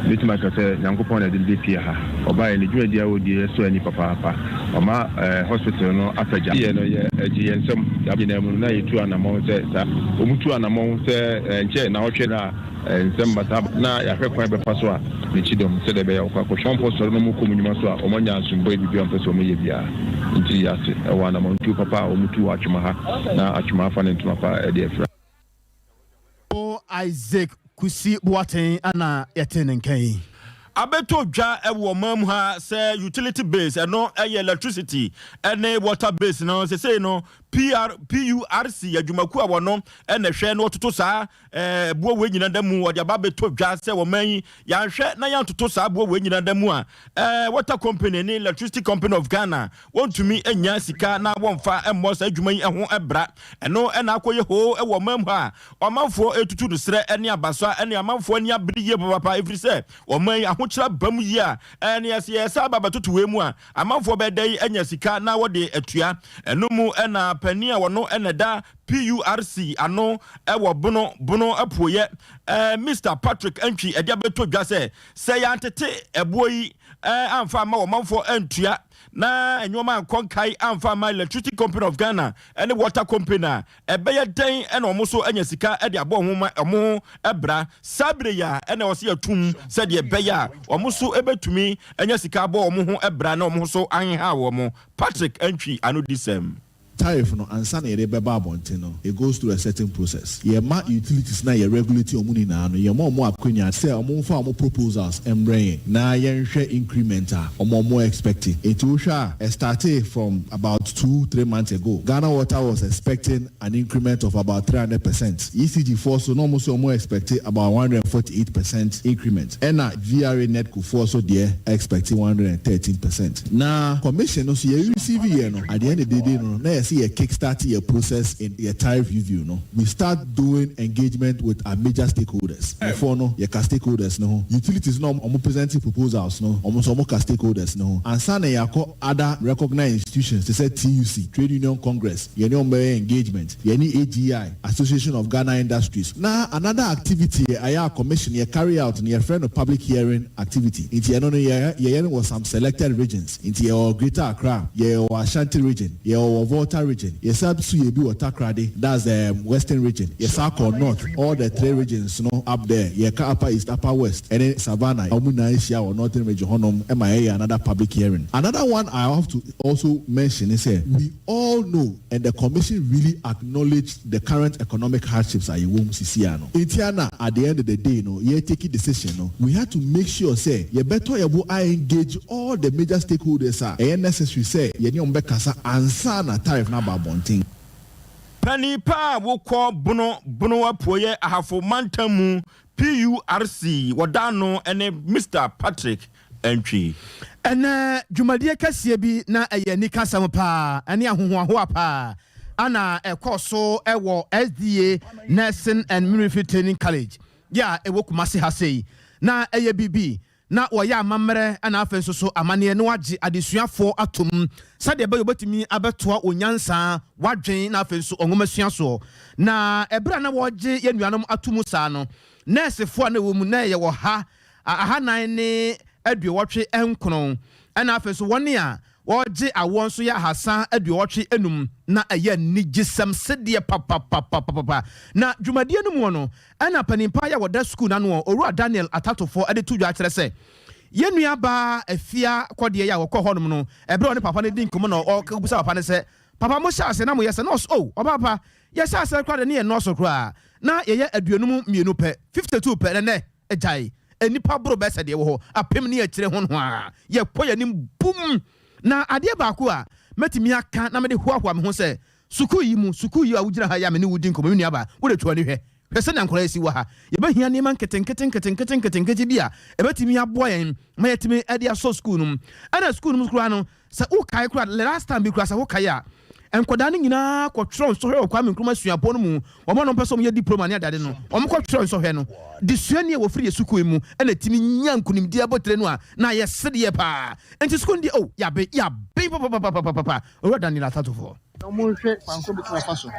mɛtumi aka sɛ Nyankopɔn na ɛde no bɛpie ha. Ɔbaeɛ, ne dwumadie a ɔdie ɛsɔ ani papaapa. Ɔma hospital no apagya. Yɛ no yɛ ɛgye yɛn nsam. Yɛn nyinaa mu no na yɛtu anamɔn sɛ saa. Wɔn tu anamɔn sɛ ɛnkyɛ naawɔtwe no a nsɛm ba saa na yɛahwɛ kwan bɛfa so a ne kyidɔm sɛdeɛ ɛbɛyɛ a wɔkɔ akɔhwɛ. Wɔn mpɔ sɔre na wɔn kɔ wɔn nnwuma so a wɔn anya asomdwoeɛ biribiara a wɔn pɛ sɛ wɔn yɛ biara. Nti yɛase wɔ anamɔntuo papa a wɔn tu wɔ Atwoma ha na Atwoma afa ne ntoma pa de afira. O Isaac Kusi Boateng na yɛtee ne nka yi. Abɛtɔ dwa wɔ ɔman mu ha sɛ utility base, ɛno yɛ electricity ne water base no, sesei no PR, PURC adwumakuo a wɔno na ɛhwɛ na wɔtoto saa ɛboɔ wei nyina da mu, wɔde aba abɛtɔ dwa sɛ ɔman yi yɛanhwɛ na yɛantoto saa aboɔ wei nyina da mu a, Water Company ne Electricity Company of Ghana wɔntumi nnya sika na wɔmfa mmɔ saa adwuma yi ho bra. Ɛno na akɔyɛ hoo wɔ ɔman mu ha a ɔmanfoɔ retutu no serɛ ne abasoa ne amanfoɔ ani abere yie papaapa ɛfiri sɛ ɔman yi ahokyerɛ aba mu yie a ɛne sɛ yɛsan aba bɛtoto wei mu a amanfoɔ bɛyɛ dɛn anya sika na wɔde atua. Ɛno mu na panin a ɔno na ɛda PURC ano wɔ Bono Bono Apueɛ Mister Patrick Antwi de abɛtɔ dwa sɛ sɛ yɛantete ɛboɔ yi amfa amma ɔmanfoɔ antua na nneɛma ankɔ nkae amfa amma Electricity Company of Ghana ne Water Company a, ɛbɛyɛ dɛn na wɔn nso anya sika de abɔ wɔn ho wɔn ho bra? Saa bere yi a ɛna ɛwɔ sɛ yɛtum sɛdeɛ ɛbɛyɛ a wɔn nso bɛtumi anya sika abɔ wɔn ho bra na wɔn ho so anheha wɔn. Patrick Antwi anodisɛm. Tariff no ansa na yɛde bɛba abɔnten no, it goes through a certain process. Yɛma utilities no a yɛ regulate wɔn nyinaa no, yɛma wɔn akwanya sɛ wɔn mfa wɔn proposals mbrɛ yɛn na yɛnhwɛ increment a wɔn wɔn expect. Nti wohwɛ a, ɛstartee from about 2, 3 months ago. Ghana Water was expecting an increment of about 300%. ECG foɔ so na wɔn nso wɔn expect about 148% increment. Ɛna VRA NEDCo foɔ so deɛ expect 113%. Na commission no so yɛ receive yɛ no, at the end of the day no, na yɛsɛ yɛ kick start yɛ process in yɛ tariff review no. We start doing engagement with our major stakeholders. Before no, yɛka stakeholders no ho. Utilities no ɔmo presenting proposals no, ɔmo nso ɔmo ka stakeholders no ho. Ansa na yɛakɔ other recognized institutions te sɛ TUC, Trade Union Congress, yɛne ɔmo bɛyɛ engagement. Yɛne AGI, Association of Ghana Industries. Na another activity ɛyɛ a commission yɛ carry out no, yɛfrɛ no public hearing activity. Nti ɛno no yɛyɛ no wɔ some selected regions. Nti yɛwɔ Greater Accra, yɛwɔ Ashanti Region, yɛwɔ Volta. Volta region, yɛsan so yɛ bi wɔ Takoradi, that's the Western region, yɛsan kɔ North, all the three regions no up there, yɛka Upper East, Upper West ɛne Savannah, wɔn nyinaa ahyia wɔ Northern region hɔnom ma yɛyɛ another public hearing. Another one I have to also mention ne sɛ, we all know and the commission really acknowledge the current economic hardships a yɛwɔ mu sisi ano. Nti ana at the end of the day no, yɛ take decision no, we had to make sure sɛ yɛbɛtɔ yɛbo a engage all the major stakeholders a ɛyɛ necessary sɛ yɛne wɔn bɛkasa ansa na tariff no aba abɔnten. Panin pa a wokɔ Bono Bono Apueɛ Ahafo Mantam mu PURC wɔda ano ne Mister Patrick Antwi. Ɛnnɛ dwumadie kɛseɛ bi na ɛyɛ anikasɛm paa ɛne ahohoahoa paa ana ɛkɔɔ so wɔ SDA Nursing and Midwifery Training College yɛ a ɛwɔ Kumasi ha sei. Na ɛyɛ biribi na wɔyɛ amammerɛ na afei nso so amanneɛ na wɔagye adesuafoɔ atom sɛdeɛ ɛbɛyɛ wɔbɛtumi abɛtoa wɔn nyansa, wɔadwen na afei nso wɔn nwomasua soɔ. Na ɛberɛ a na wɔregye yɛn nuanom ato mu saa no, nɛɛsefoɔ a na ɛwɔ mu na ɛyɛ ɔha 489, ɛna afei nso wɔn a wɔregye awoɔ nso yɛ 385. Na ɛyɛ anigyesɛm sedeɛ papapapapapa. Na dwumadie no muo no, ɛna panin pa yi a wɔda sukuu no ano, Owura Daniel Atatofoɔ de to dwa kyerɛ sɛ, yɛn nua baa Afia Kɔdeɛ yi a wɔkɔɔ hɔnom no, ɛberɛ a ɔne papa no di nkɔmmɔ na ɔrebisa papa no sɛ, Papa mohyɛɛ aseɛ na moyɛ sɛ? Na ɔse, Oh, ɔbaa pa, yɛhyɛɛ aseɛ koraa deɛ ne yɛnnɔɔso koraa, na yɛyɛ 52 pɛ, 52 pɛ, na ɛnnɛ Agyae, nnipa boro bɛyɛ sɛ deɛ ɛwɔ hɔ apem ne akyire ho nohoa. Yɛkɔ yɛn anim bum. Na adeɛ baako a mɛtumi aka na mede hoahoa me ho sɛ, sukuu yi mu, sukuu yi a wogyina ha yi a me ne wo di nkɔmmɔ, me nuabaa, wode to w'ani hwɛ. Hwɛ sɛnea nkwadaa yi si wɔ ha. Yɛbɛhia nneɛma nketenkete nketenkete nketenkete bi a ɛbɛtumi aboa yɛn ma yɛatumi de asɔ sukuu no mu. Ɛna sukuu no mu koraa no, Sɛ wokae koraa a, last time bi koraa sɛ wokae a, nkwadaa no nyinaa kɔtwerɛ nsɔhwɛ wɔ Kwame Nkrumah Suapɔn no mu. Wɔn a na wɔpɛ sɛ wɔyɛ diploma ne adeade no, wɔkɔtwerɛ nsɔhwɛ no. Desuani a wɔfiri yɛn sukuu yi mu na ɛtumi nya nkunimdie abotire no a, na ayɛ sedeɛ paa. Enti sukuu no deɛ, oh, yɛaben, yɛaben papapapapapa. Owura Daniel Atatofoɔ. Na wɔnhwɛ kwan koro betumi afa so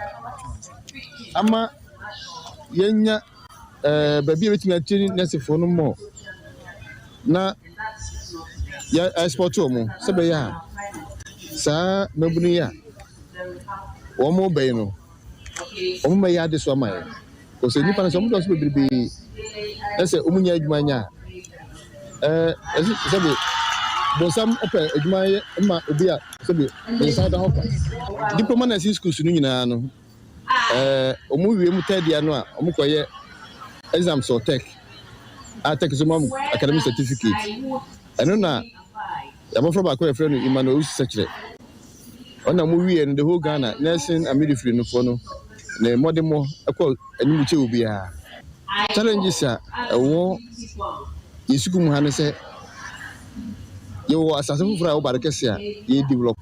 ama yɛanya ɛɛ baabi a yɛbɛtumi akyere nɛɛsefoɔ no mmɔ na yɛ export wɔn sɛ bɛyɛ a saa mmabunu yi a wɔn bɛyi no wɔn bɛyɛ adesoa ama yɛn. Kɔsɛ nnipa no sɛ wɔn dɔɔso bebrebe na sɛ wɔn nyɛ adwuma nyɛ a ɛɛ ɛsɛ sɛbi bonsam ɔpɛ adwuma yɛ ma obi a sɛbi ne nsa da hɔ kwa. Diploma nursing schools no nyinaa no ɛɛ wɔn wie mu third year no a wɔn kɔ yɛ exams wɔ tech a tech nso ma wɔn academic certificate ɛno na yɛabɔfra baako a yɛfrɛ no Emmanuel Owusu Sɛkyerɛ ɔna mo wie no the whole Ghana nursing and midwifery no foɔ no ne mmɔdemmɔ ɛkɔ anim kyɛ obiara. Challenges a ɛwɔ yɛn sukuu mu ha ne sɛ yɛwɔ asase foforɔ a ɛwɔ Bare Kɛse a yɛ develop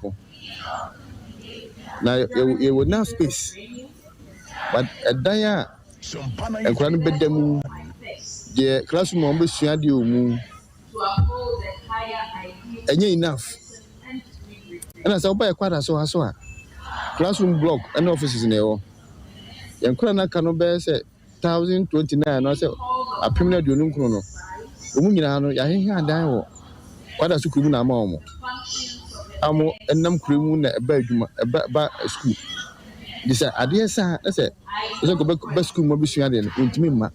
na yɛwɔ enough space but ɛdan a nkwadaa no bɛda mu deɛ classroom a wɔbɛsua adeɛ wɔ mu ɛnyɛ enough ɛna sɛ woba yɛ kwada so ha so a classroom block ɛne offices na ɛwɔ yɛn nkwadaa no aka no bɛyɛ sɛ 1029 anaasɛ 1029 no wɔn nyinaa no yɛahehe adan wɔ kwada so kurom na ama wɔn a wɔn nam kuro mu na ɛba adwuma ɛba ba sukuu de sɛ adeɛ saa na sɛ sɛ nkɔ bɛ sukuu mu abɛsua adeɛ no wɔntumi mma.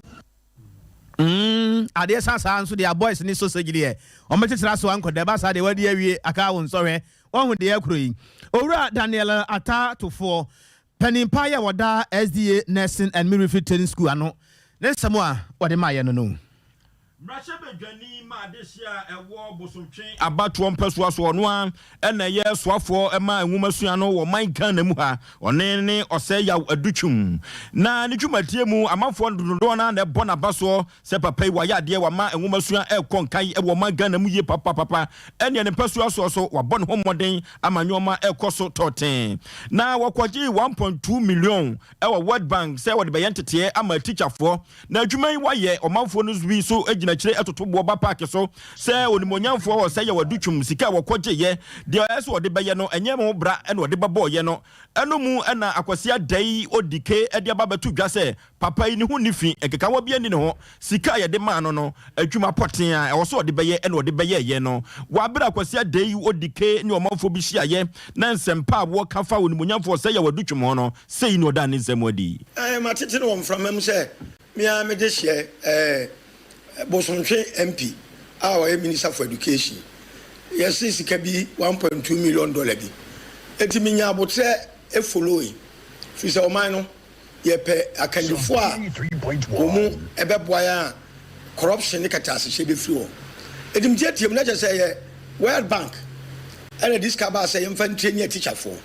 Mm adeɛ sa saa nso deɛ boys ne sausage deɛ wɔn bɛkyekyere aso ankɔ da ɛba saa deɛ wadi awie aka wo nsɔhwɛ wahu deɛ akuro yi. Owura Daniel Atta Tofoɔ, panin pa yi a wɔda SDA Nursing and Midwifery Training School ano ne nsɛm a wɔde maeɛ no no. Mmarahyɛbadwani ma adehye a ɛwɔ Bosomtwe abatoɔ mpɛsoa so, ɔno ara na ɛyɛ soafoɔ ma nwomasua no wɔ ɔman Ghana mu ha. Ɔne ne Ɔsɛe Yaw Adutwum. Na ne dwumadie mu, amanfoɔ dodoɔ no ara na ɛbɔ n'aba soɔ sɛ papa yi wayɛ adeɛ, wama nwomasua ɛrekɔ nkan wɔ ɔman Ghana mu yie papapapa. Ɛneɛ ne mpɛsoa soɔ so, wabɔ ne ho mmɔden ama nnoɔma ɛrekɔ so tɔɔtee. Na wɔkɔgyee 1.2 million wɔ World Bank sɛ wɔde bɛyɛ nteteɛ ama atikyafoɔ. Na adwuma yi wayɛ, ɔmanfoɔ no bi nso gyina. gyina akyire toto boɔ ba paake so sɛ onimuonyamfoɔ wɔ sɛ yɛ Adutwum sika a wɔkɔgyeeɛ deɛ ɛyɛ sɛ ɔde bɛyɛ no ɛnyɛ ho bra na ɔde bɛbɔɔyɛ no. Ɛno mu na Akwasi Adai Odike de aba abɛto dwa sɛ papa yi ne ho nni fi, nkekawa biara nni ne ho, sika a yɛde maa no no adwuma pɔtee a ɛwɔ sɛ ɔde bɛyɛ na ɔde bɛyɛeɛ no. Wɔ abere a Kwasi Adai Odike ne ɔmanfoɔ bi hyiaeɛ na nsɛmpa a wɔka fa onimuonyamfoɔ Ɔsɛe Yaw Adutwum ho no, sei na ɔdaa ne nsɛm adi. Ɛɛ, matete no wɔ mframa mu sɛ me ara me dehyeɛ ɛɛ Bosontwe MP a ɔyɛ Minister for Education. Yɛse sika bi 1.2 million dollar bi. Enti menya aboterɛ following firi sɛ ɔman no yɛpɛ akandifoɔ a wɔn bɛboa yɛn a corruption ne kɛtɛasehyɛ bɛfiri hɔ. Enti metiatia mu na kyerɛ sɛ ɛyɛ World Bank ɛna de sika baa sɛ yɛmfa ntraini atikyafoɔ.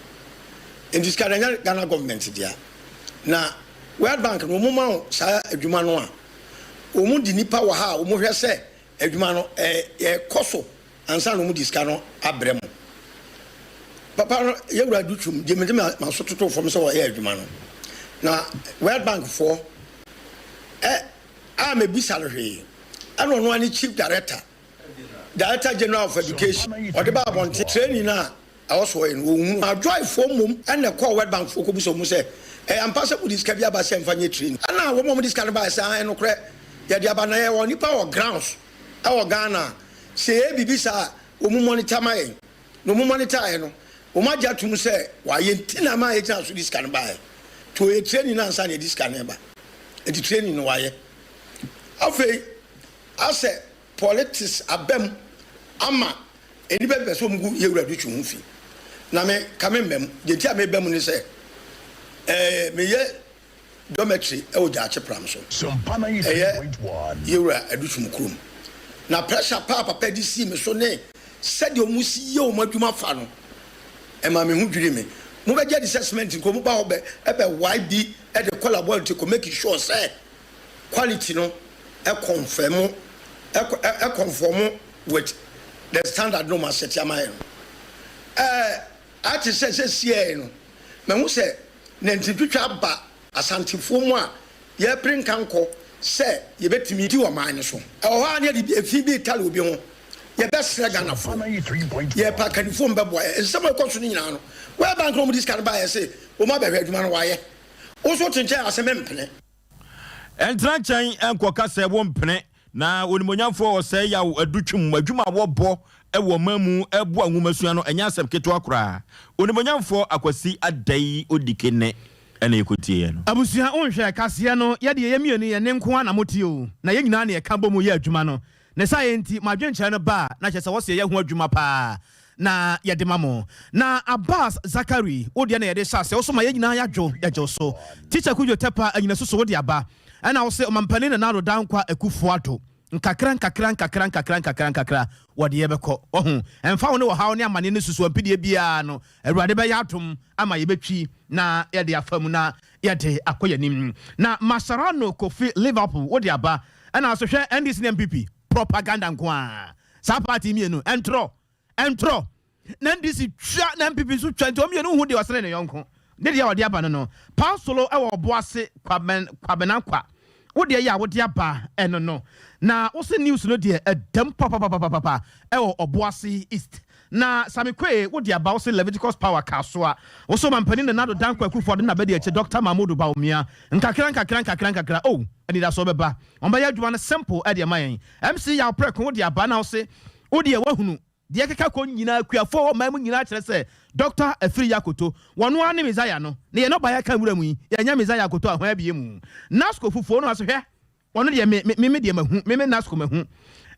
Enti sika no ɛnyɛ Ghana government dea. Na World Bank no wɔn ma wo saa adwuma no a, wɔn de nipa wɔ ha a wɔn hwɛ sɛ adwuma no ɛkɔ so ansa na wɔn de sika no abrɛ mo. Papa no yɛwura Dutwum deɛ mede m'aso totoo fam sɛ wɔyɛ adwuma no na World Bank foɔ ɛ a mebisa no hwee ɛna ɔno ara ne chief director director general of education ɔde ba abɔnten training no a ɛwɔ so ɔyɛ no wɔnhunu. Adwoefoɔ mmom na ɛkɔɔ World Bank foɔ kɔbisa wɔn sɛ, Ɛyɛ ampa sɛ mode sika bi aba sɛ yɛmfa nyɛ training? Ɛna wɔn a wɔde sika no baeɛ sɛ, Aane, nokorɛ, yɛde aba na yɛwɔ nnipa wɔ grounds wɔ Ghana a sɛ yɛyɛ biribi saa a wɔn monitor ma yɛn. Na wɔn monitor-eɛ no, wɔn agye atom sɛ wɔayɛ nti na ama yɛgyina so de sika no baeɛ. Nti wɔyɛ training no ansa na yɛde sika no reba. Nti training no wɔayɛ. Afei asɛ politics aba mu ama Nnipa bi pɛ sɛ wɔgu yɛn Wura Dutch ho fi, na me ka me mma mu. Deɛ nti a meba mu ne sɛ, ɛɛ meyɛ dormitory wɔ Gyaakye Pram so. Ɛyɛ yɛn Wura Adutwum kurom. Na pressure paa papa de sii me so ne sɛdeɛ wɔn si yɛ wɔn adwuma fa no, ɛmaa me ho dwirii me. Mobɛgye adi sɛ cement nka wɔn ba hɔ bɛ ɛbɛ wae bi de kɔ laboratory kɔ make sure sɛ quality no ɛkɔnfɛmo ɛkɔ ɛkɔnfɔmo with the standard no wɔasɛte ama yɛn no. Ɛɛ, ayɛ te sɛ sɛsiɛɛ no, mahu sɛ nantintwitwa aba Asantefoɔ mu a yɛrepere nkankɔ sɛ yɛbɛtumi di ɔman no so. Ɛwɔ hɔ a na yɛde efi bi retare obi ho. Yɛbɛsrɛ Ghanafoɔ, yɛrepɛ akannifoɔ mbɛboa yɛn. Nsɛm a ɛkɔ so no nyinaa no, World Bank na wɔde sika no baeɛ se wɔn abɛhwɛ adwuma no, wɔayɛ. Wo nso wote nkyɛn a se mempene. Ɛntena nkyɛn nkɔka sɛ wompene. Na Onimuonyamfoɔ Ɔsɛe Yaw Adutwum adwuma a wɔbɔ wɔ ɔman mu boa nwomasua no ɛnyɛ asɛm ketewa koraa. Onimuonyamfoɔ Akwasi Adai Odike nne na yɛkɔtieeɛ no. Abusua wonhwɛ kaseɛ no yɛ deɛ yɛ mienu yɛ nne nko ara na mote o na yɛ nyinaa na yɛka bɔ mu yɛ adwuma no ne saa yɛ nti mo adwenkyerɛ no ba a na kyerɛ sɛ wɔse yɛyɛ ho adwuma paa na yɛde ma mo. Na Abbas Zakari wo deɛ na yɛde hyɛ aseɛ wo so ma yɛn nyinaa yɛadwo yɛgye wo so. Teacher Kudjo Tɛpa Anyinasu so wo de aba ɛna wo se Ɔmampanin Nana Addo Dankwa Akufo Addo nkakra nkakra nkakra nkakra nkakra nkakra wɔde yɛ bɛkɔ wahu ɛmfa wo ne ɔhaw ne amaneɛ ne susuampidie biara no Awurade bɛyɛ adom ama yɛbɛtwi na yɛde afa mu na yɛde akɔ yɛn anim. Na Mascherano Kofi Liverpool wo de aba ɛna wo se hwɛ NDC ne NPP propaganda nko ara. Saa party mienu ɛntorɔ ɛntorɔ na NDC twa na NPP nso twa nti wɔn mienu nhu deɛ ɔsene ne yɔnko ne deɛ ɔde aba no no Paasolo ɛwɔ ɔbo ase Kwaben Kwabena Kwa wo deɛ yɛ a wode aba ɛno no na wose news no deɛ ɛdam papapapapapa ɛwɔ ɔbo ase East na Sami Kwee wode aba wose Leviticus Power Kasoa wose Ɔmampanin Nana Addo Dankwa Akufo-Addo na bɛde akyire Doctor Mahmood Bawumia nkakra nkakra nkakra nkakra oh anidasoɔ bɛba wɔn bɛyɛ adwuma no simple ɛde ama yɛn MC Yaw Prɛko wode aba na wose wodeɛ woahunu deɛ ɛkeka kɔ nyinaa akuafoɔ wɔ man mu nyinaa kyerɛ sɛ Doctor Afriyie Akoto wɔno ara ne Messiah no na yɛn ɔbaeɛ aka nwura mu yi yɛnyɛ Messiah Akoto a hwan abie mu Nasco fufuo no ase hwɛ wɔno deɛ me me me deɛ mahu me me Nasco mahu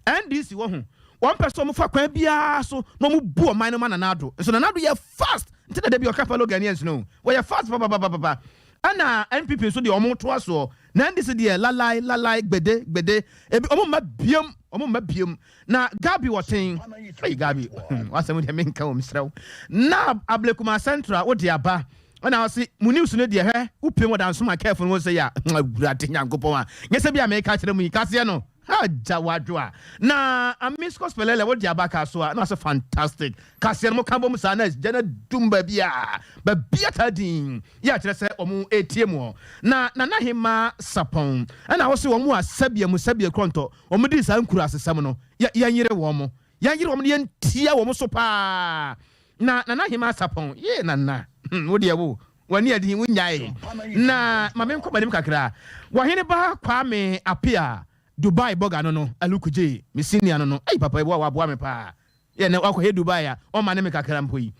NDC wɔ ho wɔn pɛ sɛ wɔn fa kwan biara so na wɔn bu ɔman no ma Nana Addo nso Nana Addo yɛ fast nti na dabi ɔka fellow Ghanaians no wɔyɛ fast papapapapa ɛna NPP nso deɛ wɔn toa soɔ na NDC deɛ lalai lalai gbede gbede ebi wɔn mma biem wɔn mma biem na Gabi wɔten ɛyi Gabi wasɛm deɛ menka wɔn mesrɛ na Ablekuma Central wode aba ɛna ɔse mo news no deɛ hwɛ wopiem wɔ dansoma kɛfo no ho sɛ yɛ a awurade nyankopɔn a nyɛ sɛ bi a meka kyerɛ mu yi kaseɛ no. Agya wadwo a na Amiscos Pelele wode aba ka so a na sɛ fantastic kaseɛ no mo ka bɔ mu saa na gya no dum baabi a baabi a taa din yɛ akyerɛ sɛ wɔn etie mu na Nana Hema Sapɔn ɛna wɔsi wɔn a sɛbea mu sɛbea korɔntɔ wɔn di saa nkura asesɛm no yɛnyere wɔn mo, yɛnyere wɔn, yɛntia wɔn so paa. Na Nana Hema Sapɔn yee Nana, wo deɛ wo w'ani adi wonyae. Na maame nkɔ m'anim kakra. Wɔhene ba Kwame Apia Dubai bɔga no alukugye me senior no, ayi papa yi wa waboa me paa. Yɛ na wakɔhɛ Dubai a ɔma ne me kakra mpo yi.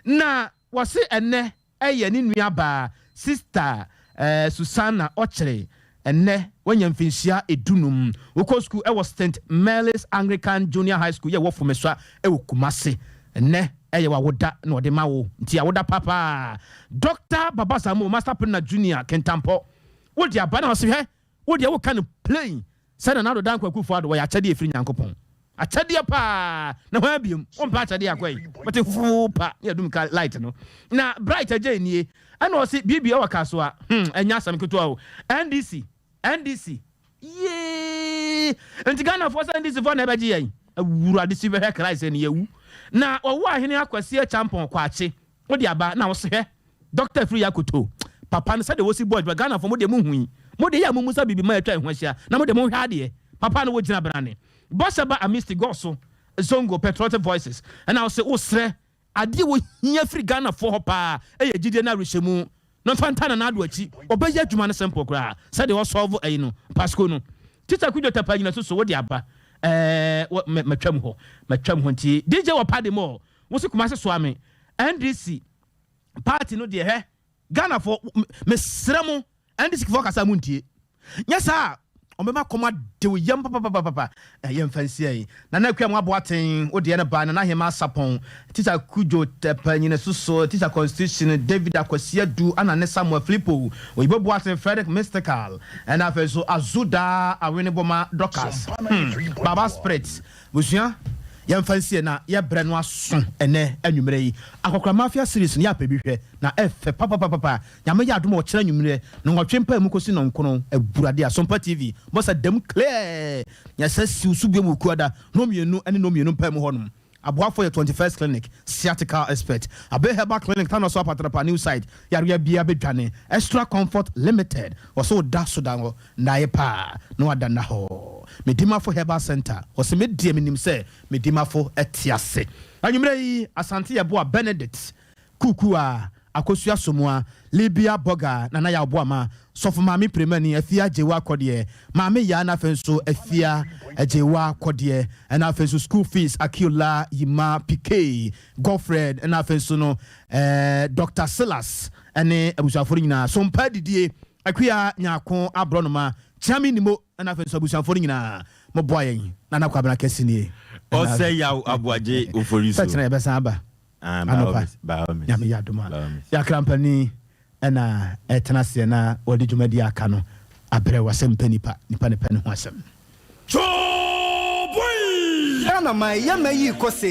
Na wɔse ɛnɛ ɛyɛ ne nua baa Sister Susanna ɔkyerɛ ɛnɛ wanya mfinhyia 15, wokɔ school ɛwɔ St Mary's Anglican Junior High School yɛ wɔ Fomesua ɛwɔ Kumase. Ɛnɛ ɛyɛ wawoda na ɔde ma wo, nti awoda papa. Dr Baba Samo Master Pena Junior Kentampɔ, wode aba na ɔse hwɛ, wodeɛ woka no plain sɛ Nana Addo Dankwa Akufo Addo wɔyɛ akyɛdeɛ ɛfiri Nyankopɔn, akyɛdeɛ paa na hwan biom wompɛ akyɛdeɛ akɔ yi wɔte fuu pa ne yɛdum ka light no na Bright agye nie. Ɛna ɔse biribi ɛwɔ ka so a, ɛnyɛ asɛm ketewa o. NDC, NDC yee, nti Ghanafoɔ sɛ NDC foɔ na ɛbɛgye yɛn. Awurade si bɛhwɛ Christ ne yɛwu na ɔwɔ ahene Akwasi Champɔn Kwakye, wode aba na wɔse hwɛ Dr Firi Akoto papa no sɛdeɛ wɔsi bɔ adwuma. Ghanafoɔ, mo deɛ mo hu yi, mo deɛ yɛ a mo musa biribi ma atwa ɛho ahyia na mo deɛ mo hwɛ adeɛ papa no wɔgyina brane bɔhyɛ ba Amisti Gɔso Zongo Patriotic Voices. Ɛna wɔsɛ wosrɛ adeɛ wɔhia firi Ghanafoɔ hɔ paa ɛyɛ gyidie no arehyɛ mu na mfa nta Nana Ado akyi, ɔbɛyɛ adwuma no simple koraa sɛdeɛ ɔsɔlvo ɛyi no Pasco no. Teacher Kudwo Tapa nyina so wode aba, ɛɛ matwam hɔ, matwam hɔ. Nti DJ wɔ pade mu wosi Kumase soa me NDC party no deɛ. Hɛ Ghanafoɔ, mesrɛ mo, NDC foɔ kasa mu ntie nyɛ saa ɔbɛma kɔm adew yam papapapapa. Yɛmfa nsia yi. Nana Akua mu aboaten, wodeɛ no ba Nana Hema Sapɔn, Teacher Kudwo Tɛpa nyina soso, Teacher Constitution David Akwasi Adu ana ne Samuel Filippo Oyibo Boaten Frederick Mystical, ɛna afei so Azuda Awene Bɔma Dorcas, Baba Spirit busua. Yɛmfa nsie na yɛbrɛ no aso. Ɛnɛ anwummerɛ yi Akɔkora Mafia series no yɛapɛ bi hwɛ na ɛfɛ papapapapa. Nyame yɛ adom a ɔkyerɛ anwummerɛ no nwɔtwe mpa mu kɔsi nɔnkono. Awurade Asompa TV bɔsa dam clear yɛsɛ siw so biom. Okuada no 2 ne no 2 mpa mu hɔnom. Aboafo yɛ 21st Clinic, sciatica expert, Abe Herbal Clinic, Tano so Apatrapa New Site, yareɛ bia bɛdwane, Extra Comfort Limited, wɔsɛ woda so da hɔ ndaeɛ paa na wada nna hɔ. Medimafo Herbal Center, wɔsɛ medeɛ menim sɛ Medimafo ɛte ase. Anwummerɛ yi Asante Yɛboa Benedict Kuku a Akosua Somoa Libya Boga Nana Yaw Boama Sɔfo Maame Premani Afia Agyewa Kɔdeɛ Maame Yaa na afei nso Afia Agyewa Kɔdeɛ, ɛna afei nso school fees Akiola Yima Pk Godfred, ɛna afei nso no Dr Silas ɛne abusuafoɔ no nyinaa sompa didie Akua Nyako Aborɔnoma Kyiame Nimo, ɛna afei nso abusuafoɔ no nyinaa moboa yɛn. Nana Kwabena Kɛse nie. Ɔsɛ Yaw Aboagye Ofori so. Sɛ kyerɛ yɛbɛsan aba anɔpa, Nyame yɛ adom a. Yɛakra mpani ɛna ɛtena aseɛ na wɔde dwumadi aka no abrɛ wasɛm pɛ nipa nipa ne pɛ ne ho asɛm. Ghana man yɛma yi kɔ se.